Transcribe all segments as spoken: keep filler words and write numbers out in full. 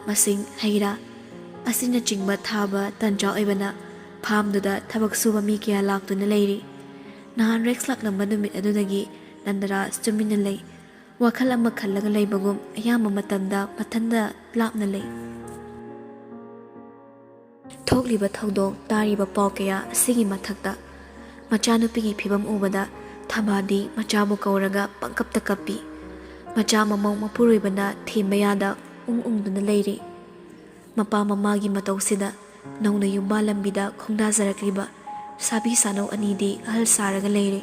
ꯃꯁꯤꯡ, ꯍꯩ ꯔꯥ ꯑꯁꯤꯅꯆꯤꯡꯕ ꯊꯥꯕ ꯇꯟꯖꯥ ꯑꯣꯏꯕꯅ ꯐꯥꯝꯗꯨꯗ ꯊꯕꯛ ꯁꯨꯕ ꯃꯤ ꯀꯌꯥ ꯂꯥꯛꯇꯨꯅ ꯂꯩꯔꯤ꯫ ꯅꯍꯥꯟ ꯔꯦꯛꯁ ꯂꯥꯛꯂꯝꯕ ꯅꯨꯃꯤꯠ ꯑꯗꯨꯗꯒꯤ ꯅꯟꯗꯔꯥꯖ ꯇꯨꯃꯤꯟꯅ ꯂꯩ꯫ ꯋꯥꯈꯜ ꯑꯃ ꯈꯜꯂꯒ ꯂꯩꯕꯒꯨꯝ ꯑꯌꯥꯝꯕ ꯃꯇꯝꯗ ꯃꯊꯟꯇ ꯂꯥꯞꯅ ꯂꯩ꯫ ꯊꯣꯛꯂꯤꯕ ꯊꯧꯗꯣꯛ, ꯇꯥꯔꯤꯕ ꯄꯥꯎ ꯀꯌꯥ ꯑꯁꯤꯒꯤ ꯃꯊꯛꯇ ꯃꯆꯥꯅꯨꯄꯤꯒꯤ ꯐꯤꯕꯝ ꯎꯕꯗ ꯊꯝꯕꯥꯗꯤ ꯃꯆꯥꯕꯨ ꯀꯧꯔꯒ ꯄꯪꯀꯞꯇ ꯀꯞꯄꯤ꯫ ꯃꯆꯥ ꯃꯃꯧ ꯃꯄꯨꯔꯣꯏꯕꯅ ꯊꯦꯝꯕ ꯌꯥꯗ ꯎꯪ ꯎꯪꯗꯨꯅ ꯂꯩꯔꯤ꯫ ꯃꯄꯥ ꯃꯃꯥꯒꯤ ꯃꯇꯧꯁꯤꯗ ꯅꯧꯅ ꯌꯨꯝꯕꯥꯜ ꯂꯝꯕꯤꯗ ꯈꯣꯡꯗꯥꯖꯔꯛꯂꯤꯕ ꯁꯥꯕꯤ ꯁꯥꯅꯧ ꯑꯅꯤꯗꯤ ꯑꯍꯜ ꯁꯥꯔꯒ ꯂꯩꯔꯦ꯫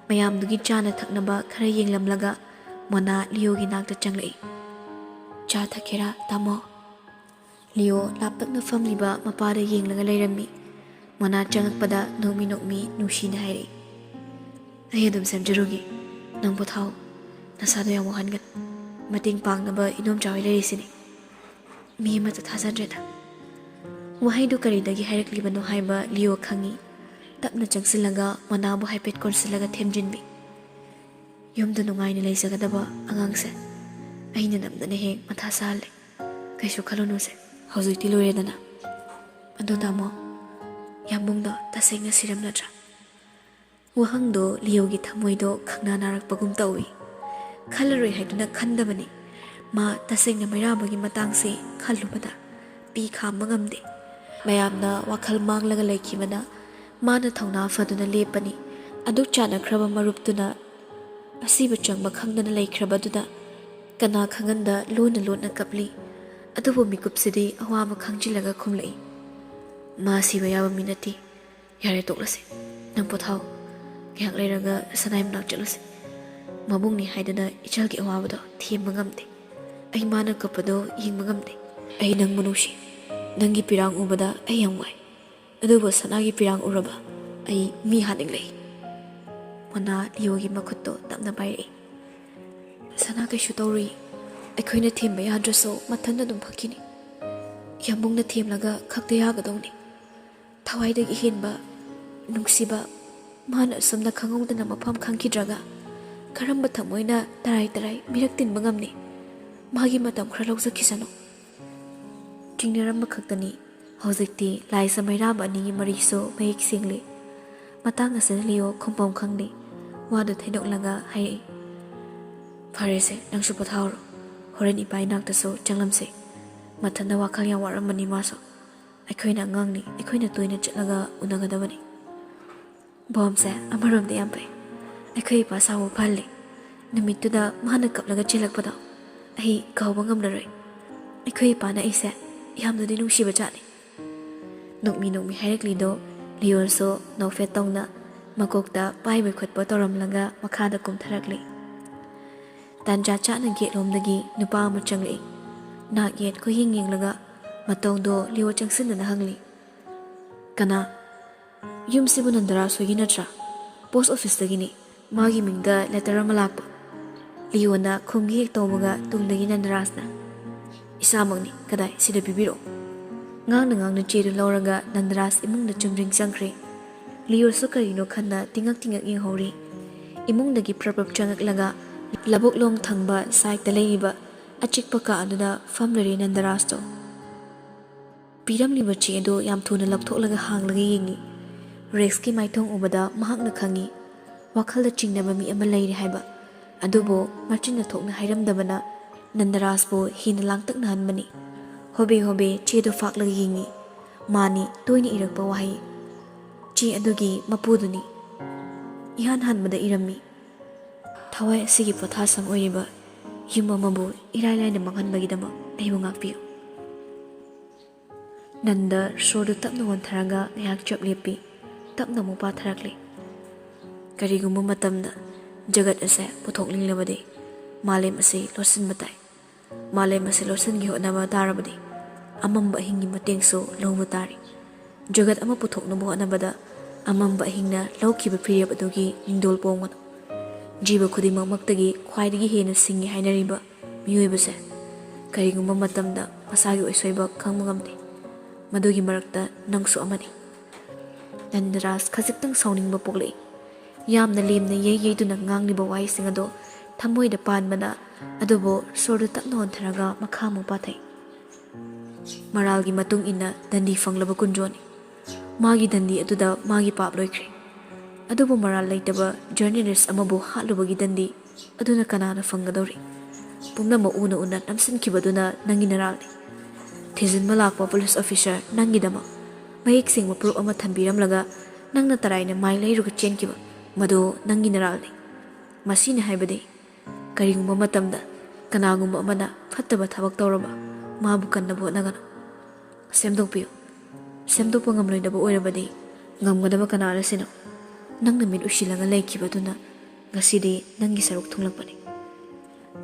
ꯃꯌꯥꯝꯗꯨꯒꯤ ꯆꯥꯅ ꯊꯛꯅꯕ ꯈꯔ ꯌꯦꯡꯂꯝꯂꯒ ꯃꯣꯅꯥ ꯂꯤꯌꯣꯒꯤ ꯅꯥꯛꯇ ꯆꯪꯂꯛꯏ꯫ "ꯆꯥ ꯊꯛꯀꯦꯔꯥ, ꯇꯥꯃꯣ?" ꯂꯤꯌꯣ ꯂꯥꯞꯇꯛꯅ ꯐꯝꯂꯤꯕ ꯃꯄꯥꯗ ꯌꯦꯡꯂꯒ ꯂꯩꯔꯝꯃꯤ꯫ ꯃꯣꯅꯥ ꯆꯪꯉꯛꯄꯗ ꯅꯣꯛꯃꯤ ꯅꯣꯛꯃꯤ ꯅꯨꯡꯁꯤꯅ ꯍꯥꯏꯔꯛꯏ, "ꯑꯩ ꯑꯗꯨꯝ ꯁꯦꯝꯖꯔꯨꯒꯦ꯫ ꯅꯪ ꯄꯣꯊꯥꯎ꯫ ꯅꯁꯥꯗꯣ ꯌꯥꯝ ꯋꯥꯍꯟꯒꯅꯨ꯫ ꯃꯇꯦꯡ ꯄꯥꯡꯅꯕ ꯏꯗꯣꯝꯆꯥ ꯍꯣꯏ ꯂꯩꯔꯤꯁꯤꯅꯤ꯫ ꯃꯤ ꯑꯃꯠꯇ ꯊꯥꯖꯗ꯭ꯔꯦꯗ꯫" ꯋꯥꯍꯩꯗꯨ ꯀꯔꯤꯗꯒꯤ ꯍꯥꯏꯔꯛꯂꯤꯕꯅꯣ ꯍꯥꯏꯕ ꯂꯤꯌꯣ ꯈꯪꯏ꯫ ꯇꯞꯅ ꯆꯪꯁꯤꯜꯂꯒ ꯃꯣꯅꯥꯕꯨ ꯍꯥꯏꯐꯦꯠ ꯀꯣꯟꯁꯤꯜꯂꯒ ꯊꯦꯝꯖꯤꯟꯕꯤ꯫ "ꯌꯨꯝꯗ ꯅꯨꯡꯉꯥꯏꯅ ꯂꯩꯖꯒꯗꯕ ꯑꯉꯥꯡꯁꯦ ꯑꯩꯅ ꯅꯝꯗꯅ ꯍꯦꯛ ꯃꯊꯥ ꯁꯥꯍꯜꯂꯦ꯫ ꯀꯩꯁꯨ ꯈꯜꯂꯨꯅꯨꯁꯦ, ꯍꯧꯖꯤꯛꯇꯤ ꯂꯣꯏꯔꯦꯗꯅ꯫ ꯑꯗꯣ ꯇꯥꯃꯣ, ꯌꯥꯝꯕꯨꯡꯗꯣ ꯇꯁꯦꯡꯅ ꯁꯤꯔꯝꯂꯗ꯭ꯔꯥ?" ꯋꯥꯍꯪꯗꯣ ꯂꯤꯌꯣꯒꯤ ꯊꯃꯣꯏꯗꯣ ꯈꯪꯅꯥ ꯅꯥꯔꯛꯄꯒꯨꯝ ꯇꯧꯏ꯫ ꯈꯜꯂꯔꯣꯏ ꯍꯥꯏꯗꯨꯅ ꯈꯟꯗꯕꯅꯤ꯫ ꯃꯥ ꯇꯁꯦꯡꯅ ꯃꯩꯔꯥꯕꯒꯤ ꯃꯇꯥꯡꯁꯦ ꯈꯜꯂꯨꯕꯗ ꯄꯤ ꯈꯥꯝꯕ ꯉꯝꯗꯦ꯫ ꯃꯌꯥꯝꯅ ꯋꯥꯈꯜ ꯃꯥꯡꯂꯒ ꯂꯩꯈꯤꯕꯅ ꯃꯥꯅ ꯊꯧꯅꯥ ꯐꯗꯨꯅ ꯂꯦꯞꯄꯅꯤ꯫ ꯑꯗꯨ ꯆꯥꯟꯅꯈ꯭ꯔꯕ ꯃꯔꯨꯞꯇꯨꯅ ꯑꯁꯤꯕ ꯆꯪꯕ ꯈꯪꯗꯅ ꯂꯩꯈ꯭ꯔꯕꯗꯨꯗ ꯀꯅꯥ ꯈꯪꯍꯟꯗ ꯂꯣꯟꯅ ꯂꯣꯟꯅ ꯀꯞꯂꯤ꯫ ꯑꯗꯨꯕꯨ ꯃꯤꯀꯨꯞꯁꯤꯗꯤ ꯑꯋꯥꯕ ꯈꯪꯖꯤꯜꯂꯒ ꯈꯨꯝꯂꯛꯏ, "ꯃꯥ ꯁꯤꯕ ꯌꯥꯕ ꯃꯤ ꯅꯠꯇꯦ꯫ ꯌꯥꯔꯦ, ꯇꯣꯛꯂꯁꯤ꯫ ꯅꯪ ꯄꯣꯊꯥꯎ꯫ ꯉꯥꯏꯍꯥꯛ ꯂꯩꯔꯒ ꯁꯅꯥꯏ ꯃꯅꯥꯛ ꯆꯠꯂꯨꯁꯤ꯫ ꯃꯕꯨꯡꯅꯤ ꯍꯥꯏꯗꯅ ꯏꯆꯜꯒꯤ ꯑꯋꯥꯕꯗꯣ ꯊꯦꯝꯕ ꯉꯝꯗꯦ꯫ ꯑꯩ ꯃꯥꯅ ꯀꯞꯄꯗꯣ ꯌꯦꯡꯕ ꯉꯝꯗꯦ꯫ ꯑꯩ ꯅꯪꯕꯨ ꯅꯨꯡꯁꯤ꯫ ꯅꯪꯒꯤ ꯄꯤꯔꯥꯡ ꯎꯕꯗ ꯑꯩ ꯌꯥꯝ ꯋꯥꯏ꯫ ꯑꯗꯨꯕꯨ ꯁꯅꯥꯒꯤ ꯄꯤꯔꯥꯡ ꯎꯔꯕ ꯑꯩ ꯃꯤ ꯍꯥꯠꯅꯤꯡꯂꯛꯏ꯫" ꯃꯣꯅꯥ ꯂꯤꯌꯣꯒꯤ ꯃꯈꯨꯠꯇꯣ ꯇꯞꯅ ꯄꯥꯏꯔꯛꯏ꯫ "ꯁꯅꯥ ꯀꯩꯁꯨ ꯇꯧꯔꯨꯏ꯫ ꯑꯩꯈꯣꯏꯅ ꯊꯦꯝꯕ ꯌꯥꯗ꯭ꯔꯁꯨ ꯃꯊꯟꯇ ꯑꯗꯨꯝ ꯐꯈꯤꯅꯤ꯫ ꯌꯥꯝꯕꯨꯡꯅ ꯊꯦꯝꯂꯒ ꯈꯛꯇ ꯌꯥꯒꯗꯧꯅꯤ꯫ ꯊꯋꯥꯏꯗꯒꯤ ꯍꯦꯟꯕ ꯅꯨꯡꯁꯤꯕ ꯃꯥꯅ ꯑꯁꯨꯝꯅ ꯈꯪꯍꯧꯗꯅ ꯃꯐꯝ ꯈꯪꯈꯤꯗ꯭ꯔꯒ ꯀꯔꯝꯕ ꯊꯃꯣꯏꯅ ꯇꯔꯥꯏ ꯇꯔꯥꯏ ꯃꯤꯔꯛ ꯇꯤꯟꯕ ꯉꯝꯅꯤ? ꯃꯥꯒꯤ ꯃꯇꯝ ꯈꯔ ꯂꯧꯖꯈꯤꯁꯅꯨ꯫ ꯆꯤꯡꯅꯔꯝꯕ ꯈꯛꯇꯅꯤ꯫ ꯍꯧꯖꯤꯛꯇꯤ ꯂꯥꯏꯖ ꯃꯩꯔꯥꯕ ꯑꯅꯤꯒꯤ ꯃꯔꯤꯁꯨ ꯃꯌꯦꯛ ꯁꯦꯡꯂꯦ꯫ ꯃꯇꯥꯡ ꯑꯁꯤꯗ ꯂꯤꯑꯣ ꯈꯨꯝꯐꯝ ꯈꯪꯗꯦ꯫ ꯋꯥꯗꯨ ꯊꯩꯗꯣꯛꯂꯒ ꯍꯥꯏꯔꯛꯏ, "ꯐꯔꯦꯁꯦ, ꯅꯪꯁꯨ ꯄꯣꯊꯥꯍꯧꯔꯣ꯫ ꯍꯣꯔꯦꯟ ꯏꯄꯥ ꯏꯅꯥꯛꯇꯁꯨ ꯆꯪꯂꯝꯁꯦ꯫ ꯃꯊꯟꯇ ꯋꯥꯈꯜ ꯌꯥꯝ ꯋꯥꯔꯝꯕꯅꯤ ꯃꯥꯁꯨ꯫ ꯑꯩꯈꯣꯏꯅ ꯑꯉꯥꯡꯅꯤ, ꯑꯩꯈꯣꯏꯅ ꯇꯣꯏꯅ ꯆꯠꯂꯒ ꯎꯅꯒꯗꯕꯅꯤ꯫" ꯕꯣꯝꯁꯦ ꯑꯃꯔꯣꯝꯗ ꯌꯥꯝ ꯐꯩ꯫ ꯑꯩꯈꯣꯏ ꯏꯄꯥ ꯁꯥꯎꯕ ꯐꯍꯜꯂꯤ꯫ ꯅꯨꯃꯤꯠꯇꯨꯗ ꯃꯥꯅ ꯀꯞꯂꯒ ꯆꯦꯜꯂꯛꯄꯗꯣ ꯑꯩ ꯀꯥꯎꯕ ꯉꯝꯂꯔꯣꯏ꯫ ꯑꯩꯈꯣꯏ ꯏꯄꯥꯅ ꯑꯩꯁꯦ ꯌꯥꯝꯅꯗꯤ ꯅꯨꯡꯁꯤꯕ ꯖꯥꯠꯅꯤ꯫ ꯅꯣꯛꯃꯤ ꯅꯣꯛꯃꯤ ꯍꯥꯏꯔꯛꯂꯤꯗꯣ ꯂꯤꯌꯣꯟꯁꯨ ꯅꯣꯛꯐꯦꯠ ꯇꯧꯅ ꯃꯀꯣꯛꯇ ꯄꯥꯏꯕ ꯈꯣꯠꯄ ꯇꯧꯔꯝꯂꯒ ꯃꯈꯥꯗ ꯀꯨꯝꯊꯔꯛꯂꯤ꯫ ꯇꯥꯟꯖꯥ ꯆꯥꯅ ꯒꯦꯠꯂꯣꯝꯗꯒꯤ ꯅꯨꯄꯥ ꯑꯃ ꯆꯪꯂꯛꯏ꯫ ꯅꯥꯛ ꯌꯦꯠ ꯀꯣꯏꯌꯦꯡ ꯌꯦꯡꯂꯒ ꯃꯇꯧꯗꯣ ꯂꯤꯌꯣ ꯆꯪꯁꯤꯟꯗꯅ ꯍꯪꯂꯤ, "ꯀꯅꯥ?" "ꯌꯨꯝꯁꯤꯕꯨ ꯅꯟꯗꯔꯥꯖ ꯍꯣꯏꯒꯤ ꯅꯠꯇ꯭ꯔꯥ? ꯄꯣꯁ ꯑꯣꯐꯤꯁꯇꯒꯤꯅꯤ꯫ ꯃꯥꯒꯤ ꯃꯤꯡꯗ ꯂꯦꯇꯔ ꯑꯃ ꯂꯥꯛꯄ꯫" ꯂꯤꯌꯣꯅ ꯈꯨꯝꯒꯦ ꯍꯦꯛ ꯇꯧꯕꯒ ꯇꯨꯡꯗꯒꯤ ꯅꯟꯗꯔꯥꯖꯅ, "ꯏꯁꯥꯃꯛꯅꯤ, ꯀꯗꯥꯏ, ꯁꯤꯗ ꯄꯤꯕꯤꯔꯛꯑꯣ꯫" ꯉꯥꯡꯅ ꯉꯥꯡꯅ ꯆꯦꯗꯨ ꯂꯧꯔꯒ ꯅꯟꯗꯔꯥꯖ ꯏꯃꯨꯡꯗ ꯆꯨꯝꯗ꯭ꯔꯤꯡ ꯆꯪꯈ꯭ꯔꯦ꯫ ꯂꯤꯌꯣꯁꯨ ꯀꯔꯤꯅꯣ ꯈꯟꯅ ꯇꯤꯉꯛ ꯇꯤꯉꯛ ꯌꯦꯡꯍꯧꯔꯤ꯫ ꯏꯃꯨꯡꯗꯒꯤ ꯄ꯭ꯔꯞ ꯄ꯭ꯔꯞ ꯆꯪꯉꯛꯂꯒ ꯂꯧꯕꯨꯛꯂꯣꯝ ꯊꯪꯕ ꯁꯥꯏꯠꯇ ꯂꯩꯔꯤꯕ ꯑꯆꯤꯛꯄ ꯀꯥ ꯑꯗꯨꯗ ꯐꯝꯂꯔꯦ ꯅꯟꯗꯔꯥꯖꯇꯣ꯫ ꯄꯤꯔꯝꯂꯤꯕ ꯆꯦ ꯑꯗꯨ ꯌꯥꯝ ꯊꯨꯅ ꯂꯧꯊꯣꯛꯂꯒ ꯍꯥꯡꯂꯒ ꯌꯦꯡꯉꯤ꯫ ꯔꯦꯛꯁꯀꯤ ꯃꯥꯏꯊꯣꯡ ꯎꯕꯗ ꯃꯍꯥꯛꯅ ꯈꯪꯉꯤ, ꯋꯥꯈꯜꯗ ꯆꯤꯡꯅꯕ ꯃꯤ ꯑꯃ ꯂꯩꯔꯤ ꯍꯥꯏꯕ꯫ ꯑꯗꯨꯕꯨ ꯃꯆꯤꯟꯅ ꯊꯣꯛꯅ ꯍꯥꯏꯔꯝꯗꯕꯅ ꯅꯟꯗꯔꯥꯖꯄꯨ ꯍꯦꯟꯅ ꯂꯥꯡꯇꯛꯅꯍꯟꯕꯅꯤ꯫ ꯍꯣꯕꯦ ꯍꯣꯕꯦ ꯆꯦꯗꯨ ꯐꯥꯛꯂꯒ ꯌꯦꯡꯉꯤ꯫ ꯃꯥꯅꯤ ꯇꯣꯏꯅ ꯏꯔꯛꯄ ꯋꯥꯍꯩ꯫ ꯆꯦ ꯑꯗꯨꯒꯤ ꯃꯄꯨꯗꯨꯅꯤ꯫ ꯏꯍꯥꯟ ꯍꯥꯟꯕꯗ ꯏꯔꯝꯃꯤ, "ꯊꯋꯥꯏ ꯑꯁꯤꯒꯤ ꯄꯣꯊꯥꯁꯪ ꯑꯣꯏꯔꯤꯕ ꯌꯨꯝ ꯑꯃꯕꯨ ꯏꯔꯥꯏ ꯂꯥꯏꯅ ꯃꯥꯡꯍꯟꯕꯒꯤꯗꯃꯛ ꯑꯩꯕꯨ ꯉꯥꯛꯄꯤꯌꯨ꯫" ꯅꯟꯗ ꯁꯣꯔꯗꯨ ꯇꯞꯅ ꯍꯣꯟꯊꯔꯒ ꯉꯥꯏꯍꯥꯛ ꯆꯞ ꯂꯦꯞꯄꯤ꯫ ꯇꯞꯅ ꯑꯃꯨꯛ ꯄꯥꯊꯔꯛꯂꯤ꯫ ꯀꯔꯤꯒꯨꯝꯕ ꯃꯇꯝꯗ ꯖꯒꯠ ꯑꯁꯦ ꯄꯨꯊꯣꯛꯅꯤꯡꯂꯕꯗꯤ ꯃꯥꯂꯦꯝ ꯑꯁꯤ ꯂꯣꯠꯁꯤꯟꯕ ꯇꯥꯏ꯫ ꯃꯥꯂꯦꯝ ꯑꯁꯤ ꯂꯣꯠꯁꯤꯟꯒꯦ ꯍꯣꯠꯅꯕ ꯇꯥꯔꯕꯗꯤ ꯑꯃꯝꯕ ꯑꯍꯤꯡꯒꯤ ꯃꯇꯦꯡꯁꯨ ꯂꯧꯕ ꯇꯥꯔꯤ꯫ ꯖꯒꯠ ꯑꯃ ꯄꯨꯊꯣꯛꯅꯕ ꯍꯣꯠꯅꯕꯗ ꯑꯃꯝꯕ ꯑꯍꯤꯡꯅ ꯂꯧꯈꯤꯕ ꯐꯤꯔꯦꯞ ꯑꯗꯨꯒꯤ ꯅꯤꯡꯗꯣꯜ ꯄꯣꯡꯒꯅꯨ꯫ ꯖꯤꯕ ꯈꯨꯗꯤꯡꯃꯛꯃꯛꯇꯒꯤ ꯈ꯭ꯋꯥꯏꯗꯒꯤ ꯍꯦꯟꯅ ꯁꯤꯡꯉꯤ ꯍꯥꯏꯅꯔꯤꯕ ꯃꯤꯑꯣꯏꯕꯁꯦ ꯀꯔꯤꯒꯨꯝꯕ ꯃꯇꯝꯗ ꯃꯁꯥꯒꯤ ꯑꯣꯏꯁꯣꯏꯕ ꯈꯪꯕ ꯉꯝꯗꯦ꯫ ꯃꯗꯨꯒꯤ ꯃꯔꯛꯇ ꯅꯪꯁꯨ ꯑꯃꯅꯤ꯫ ꯅꯟꯗꯔꯥꯖ ꯈꯖꯤꯛꯇꯪ ꯁꯥꯎꯅꯤꯡꯕ ꯄꯣꯛꯂꯛꯏ꯫ ꯌꯥꯝꯅ ꯂꯦꯝꯅ ꯌꯩ ꯌꯩꯗꯨꯅ ꯉꯥꯡꯂꯤꯕ ꯋꯥꯍꯩꯁꯤꯡ ꯑꯗꯣ ꯊꯃꯣꯏꯗ ꯄꯥꯟꯕꯅ ꯑꯗꯨꯕꯨ ꯁꯣꯔꯗꯨ ꯇꯞꯅ ꯍꯣꯟꯊꯔꯒ ꯃꯈꯥ ꯑꯃꯨꯛ ꯄꯥꯊꯩ꯫ ꯃꯔꯥꯜꯒꯤ ꯃꯇꯨꯡ ꯏꯟꯅ ꯗꯟꯗꯤ ꯐꯪꯂꯕ ꯀꯨꯟꯖꯣꯅꯤ꯫ ꯃꯥꯒꯤ ꯗꯟꯗꯤ ꯑꯗꯨꯗ ꯃꯥꯒꯤ ꯄꯥꯞ ꯂꯣꯏꯈ꯭ꯔꯦ꯫ ꯑꯗꯨꯕꯨ ꯃꯔꯥꯜ ꯂꯩꯇꯕ ꯖꯔꯅꯦꯂꯤꯁ ꯑꯃꯕꯨ ꯍꯥꯠꯂꯨꯕꯒꯤ ꯗꯟꯗꯤ ꯑꯗꯨꯅ ꯀꯅꯥꯅ ꯐꯪꯒꯗꯧꯔꯤ? ꯄꯨꯝꯅꯃꯛ ꯎꯅ ꯎꯅ ꯅꯝꯁꯤꯟꯈꯤꯕꯗꯨꯅ ꯅꯪꯒꯤ ꯅꯔꯥꯜꯅꯤ꯫ ꯊꯤꯖꯤꯟꯕ ꯂꯥꯛꯄ ꯄꯨꯂꯤꯁ ꯑꯣꯐꯤꯁꯥꯔ ꯅꯪꯒꯤꯗꯃꯛ ꯃꯌꯦꯛ ꯁꯦꯡꯕ ꯄ꯭ꯔꯨꯐ ꯑꯃ ꯊꯝꯕꯤꯔꯝꯂꯒ ꯅꯪꯅ ꯇꯔꯥꯏꯅ ꯃꯥꯏ ꯂꯩꯔꯨꯒ ꯆꯦꯟꯈꯤꯕ, ꯃꯗꯨ ꯅꯪꯒꯤ ꯅꯔꯥꯜꯅꯤ꯫ ꯃꯁꯤꯅ ꯍꯥꯏꯕꯗꯤ, ꯀꯔꯤꯒꯨꯝꯕ ꯃꯇꯝꯗ ꯀꯅꯥꯒꯨꯝꯕ ꯑꯃꯅ ꯐꯠꯇꯕ ꯊꯕꯛ ꯇꯧꯔꯕ, ꯃꯥꯕꯨ ꯀꯟꯅꯕ ꯍꯣꯠꯅꯒꯅꯨ꯫ ꯁꯦꯝꯗꯣꯛꯄꯤꯌꯨ꯫ ꯁꯦꯝꯗꯣꯛꯄ ꯉꯝꯂꯣꯏꯗꯕ ꯑꯣꯏꯔꯕꯗꯤ, ꯉꯝꯒꯗꯕ ꯀꯅꯥꯅ ꯁꯤꯅꯣ? ꯅꯪꯅ ꯃꯤꯠ ꯎꯏꯁꯤꯜꯂꯒ ꯂꯩꯈꯤꯕꯗꯨꯅ ꯉꯁꯤꯗꯤ ꯅꯪꯒꯤ ꯁꯔꯨꯛ ꯊꯨꯡꯂꯛꯄꯅꯤ꯫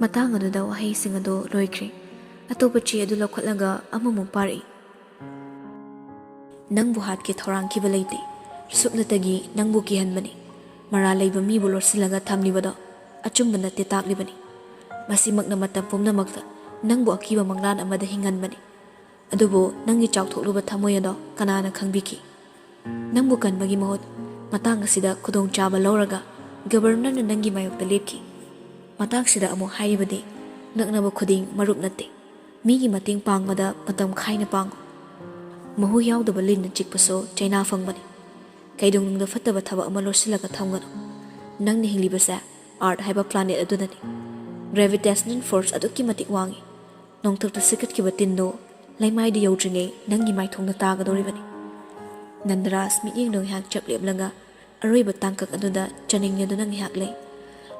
ꯃꯇꯥꯡ ꯑꯗꯨꯗ ꯋꯥꯍꯩꯁꯤꯡ ꯑꯗꯨ ꯂꯣꯏꯈ꯭ꯔꯦ꯫ ꯑꯇꯣꯞꯄ ꯆꯦ ꯑꯗꯨ ꯂꯧꯈꯠꯂꯒ ꯑꯃꯃꯨꯛ ꯄꯥꯔꯛꯏ꯫ ꯅꯪꯕꯨ ꯍꯥꯠꯀꯦ ꯊꯧꯔꯥꯡꯈꯤꯕ ꯂꯩꯇꯦ꯫ ꯁꯨꯞꯅꯇꯒꯤ ꯅꯪꯕꯨ ꯀꯤꯍꯟꯕꯅꯤ꯫ ꯃꯔꯥꯜ ꯂꯩꯕ ꯃꯤꯕꯨ ꯂꯣꯠꯁꯤꯜꯂꯒ ꯊꯝꯂꯤꯕꯗꯣ ꯑꯆꯨꯝꯕ ꯅꯠꯇꯦ ꯇꯥꯛꯂꯤꯕꯅꯤ꯫ ꯃꯁꯤꯃꯛꯅ ꯃꯇꯝ ꯄꯨꯝꯅꯃꯛꯇ ꯅꯪꯕꯨ ꯑꯀꯤꯕ ꯃꯪꯂꯥꯟ ꯑꯃꯗ ꯍꯤꯡꯍꯟꯕꯅꯤ꯫ ꯑꯗꯨꯕꯨ ꯅꯪꯒꯤ ꯆꯥꯎꯊꯣꯛꯂꯨꯕ ꯊꯃꯣꯏ ꯑꯗꯣ ꯀꯅꯥꯅ ꯈꯪꯕꯤꯈꯤ? ꯅꯪꯕꯨ ꯀꯟꯕꯒꯤ ꯃꯍꯨꯠ ꯃꯇꯥꯡ ꯑꯁꯤꯗ ꯈꯨꯗꯣꯡꯆꯥꯕ ꯂꯧꯔꯒ ꯒꯕꯔꯅꯔꯅ ꯅꯪꯒꯤ ꯃꯥꯌꯣꯛꯇ ꯂꯦꯞꯈꯤ꯫ ꯃꯇꯥꯡꯁꯤꯗ ꯑꯃꯨꯛ ꯍꯥꯏꯔꯤꯕꯗꯤ, ꯅꯛꯅꯕ ꯈꯨꯗꯤꯡ ꯃꯔꯨꯞ ꯅꯠꯇꯦ꯫ ꯃꯤꯒꯤ ꯃꯇꯦꯡ ꯄꯥꯡꯕꯗ ꯃꯇꯝ ꯈꯥꯏꯅ ꯄꯥꯡꯉꯨ꯫ ꯃꯍꯨ ꯌꯥꯎꯗꯕ ꯂꯤꯟꯅ ꯆꯤꯛꯄꯁꯨ ꯆꯩꯅꯥ ꯐꯪꯕꯅꯤ꯫ ꯀꯩꯗꯧꯅꯨꯡꯗ ꯐꯠꯇꯕ ꯊꯕꯛ ꯑꯃ ꯂꯣꯠꯁꯤꯜꯂꯒ ꯊꯝꯒꯅꯨ꯫ ꯅꯪꯅ ꯍꯤꯡꯂꯤꯕꯁꯦ ꯑꯥꯔꯊ ꯍꯥꯏꯕ ꯄ꯭ꯂꯥꯅꯦꯠ ꯑꯗꯨꯗꯅꯤ꯫ ꯒ꯭ꯔꯦꯚꯤꯇꯦꯁꯅꯦꯜ ꯐꯣꯔꯁ ꯑꯗꯨꯛꯀꯤ ꯃꯇꯤꯛ ꯋꯥꯡꯏ꯫ ꯅꯣꯡꯊꯛꯇ ꯁꯤꯈꯠꯈꯤꯕ ꯇꯤꯟꯗꯨ ꯂꯩꯃꯥꯏꯗ ꯌꯧꯗ꯭ꯔꯤꯉꯩ ꯅꯪꯒꯤ ꯃꯥꯏꯊꯣꯡꯗ ꯇꯥꯒꯗꯧꯔꯤꯕꯅꯤ꯫ ꯅꯟꯗꯔꯥꯖ ꯃꯤꯠꯌꯦꯡꯗꯣ ꯉꯥꯏꯍꯥꯛ ꯆꯞ ꯂꯦꯞꯂꯒ ꯑꯔꯣꯏꯕ ꯇꯥꯡꯀꯛ ꯑꯗꯨꯗ ꯆꯥꯅꯤꯡꯅꯗꯨꯅ ꯉꯥꯏꯍꯥꯛ ꯂꯩ꯫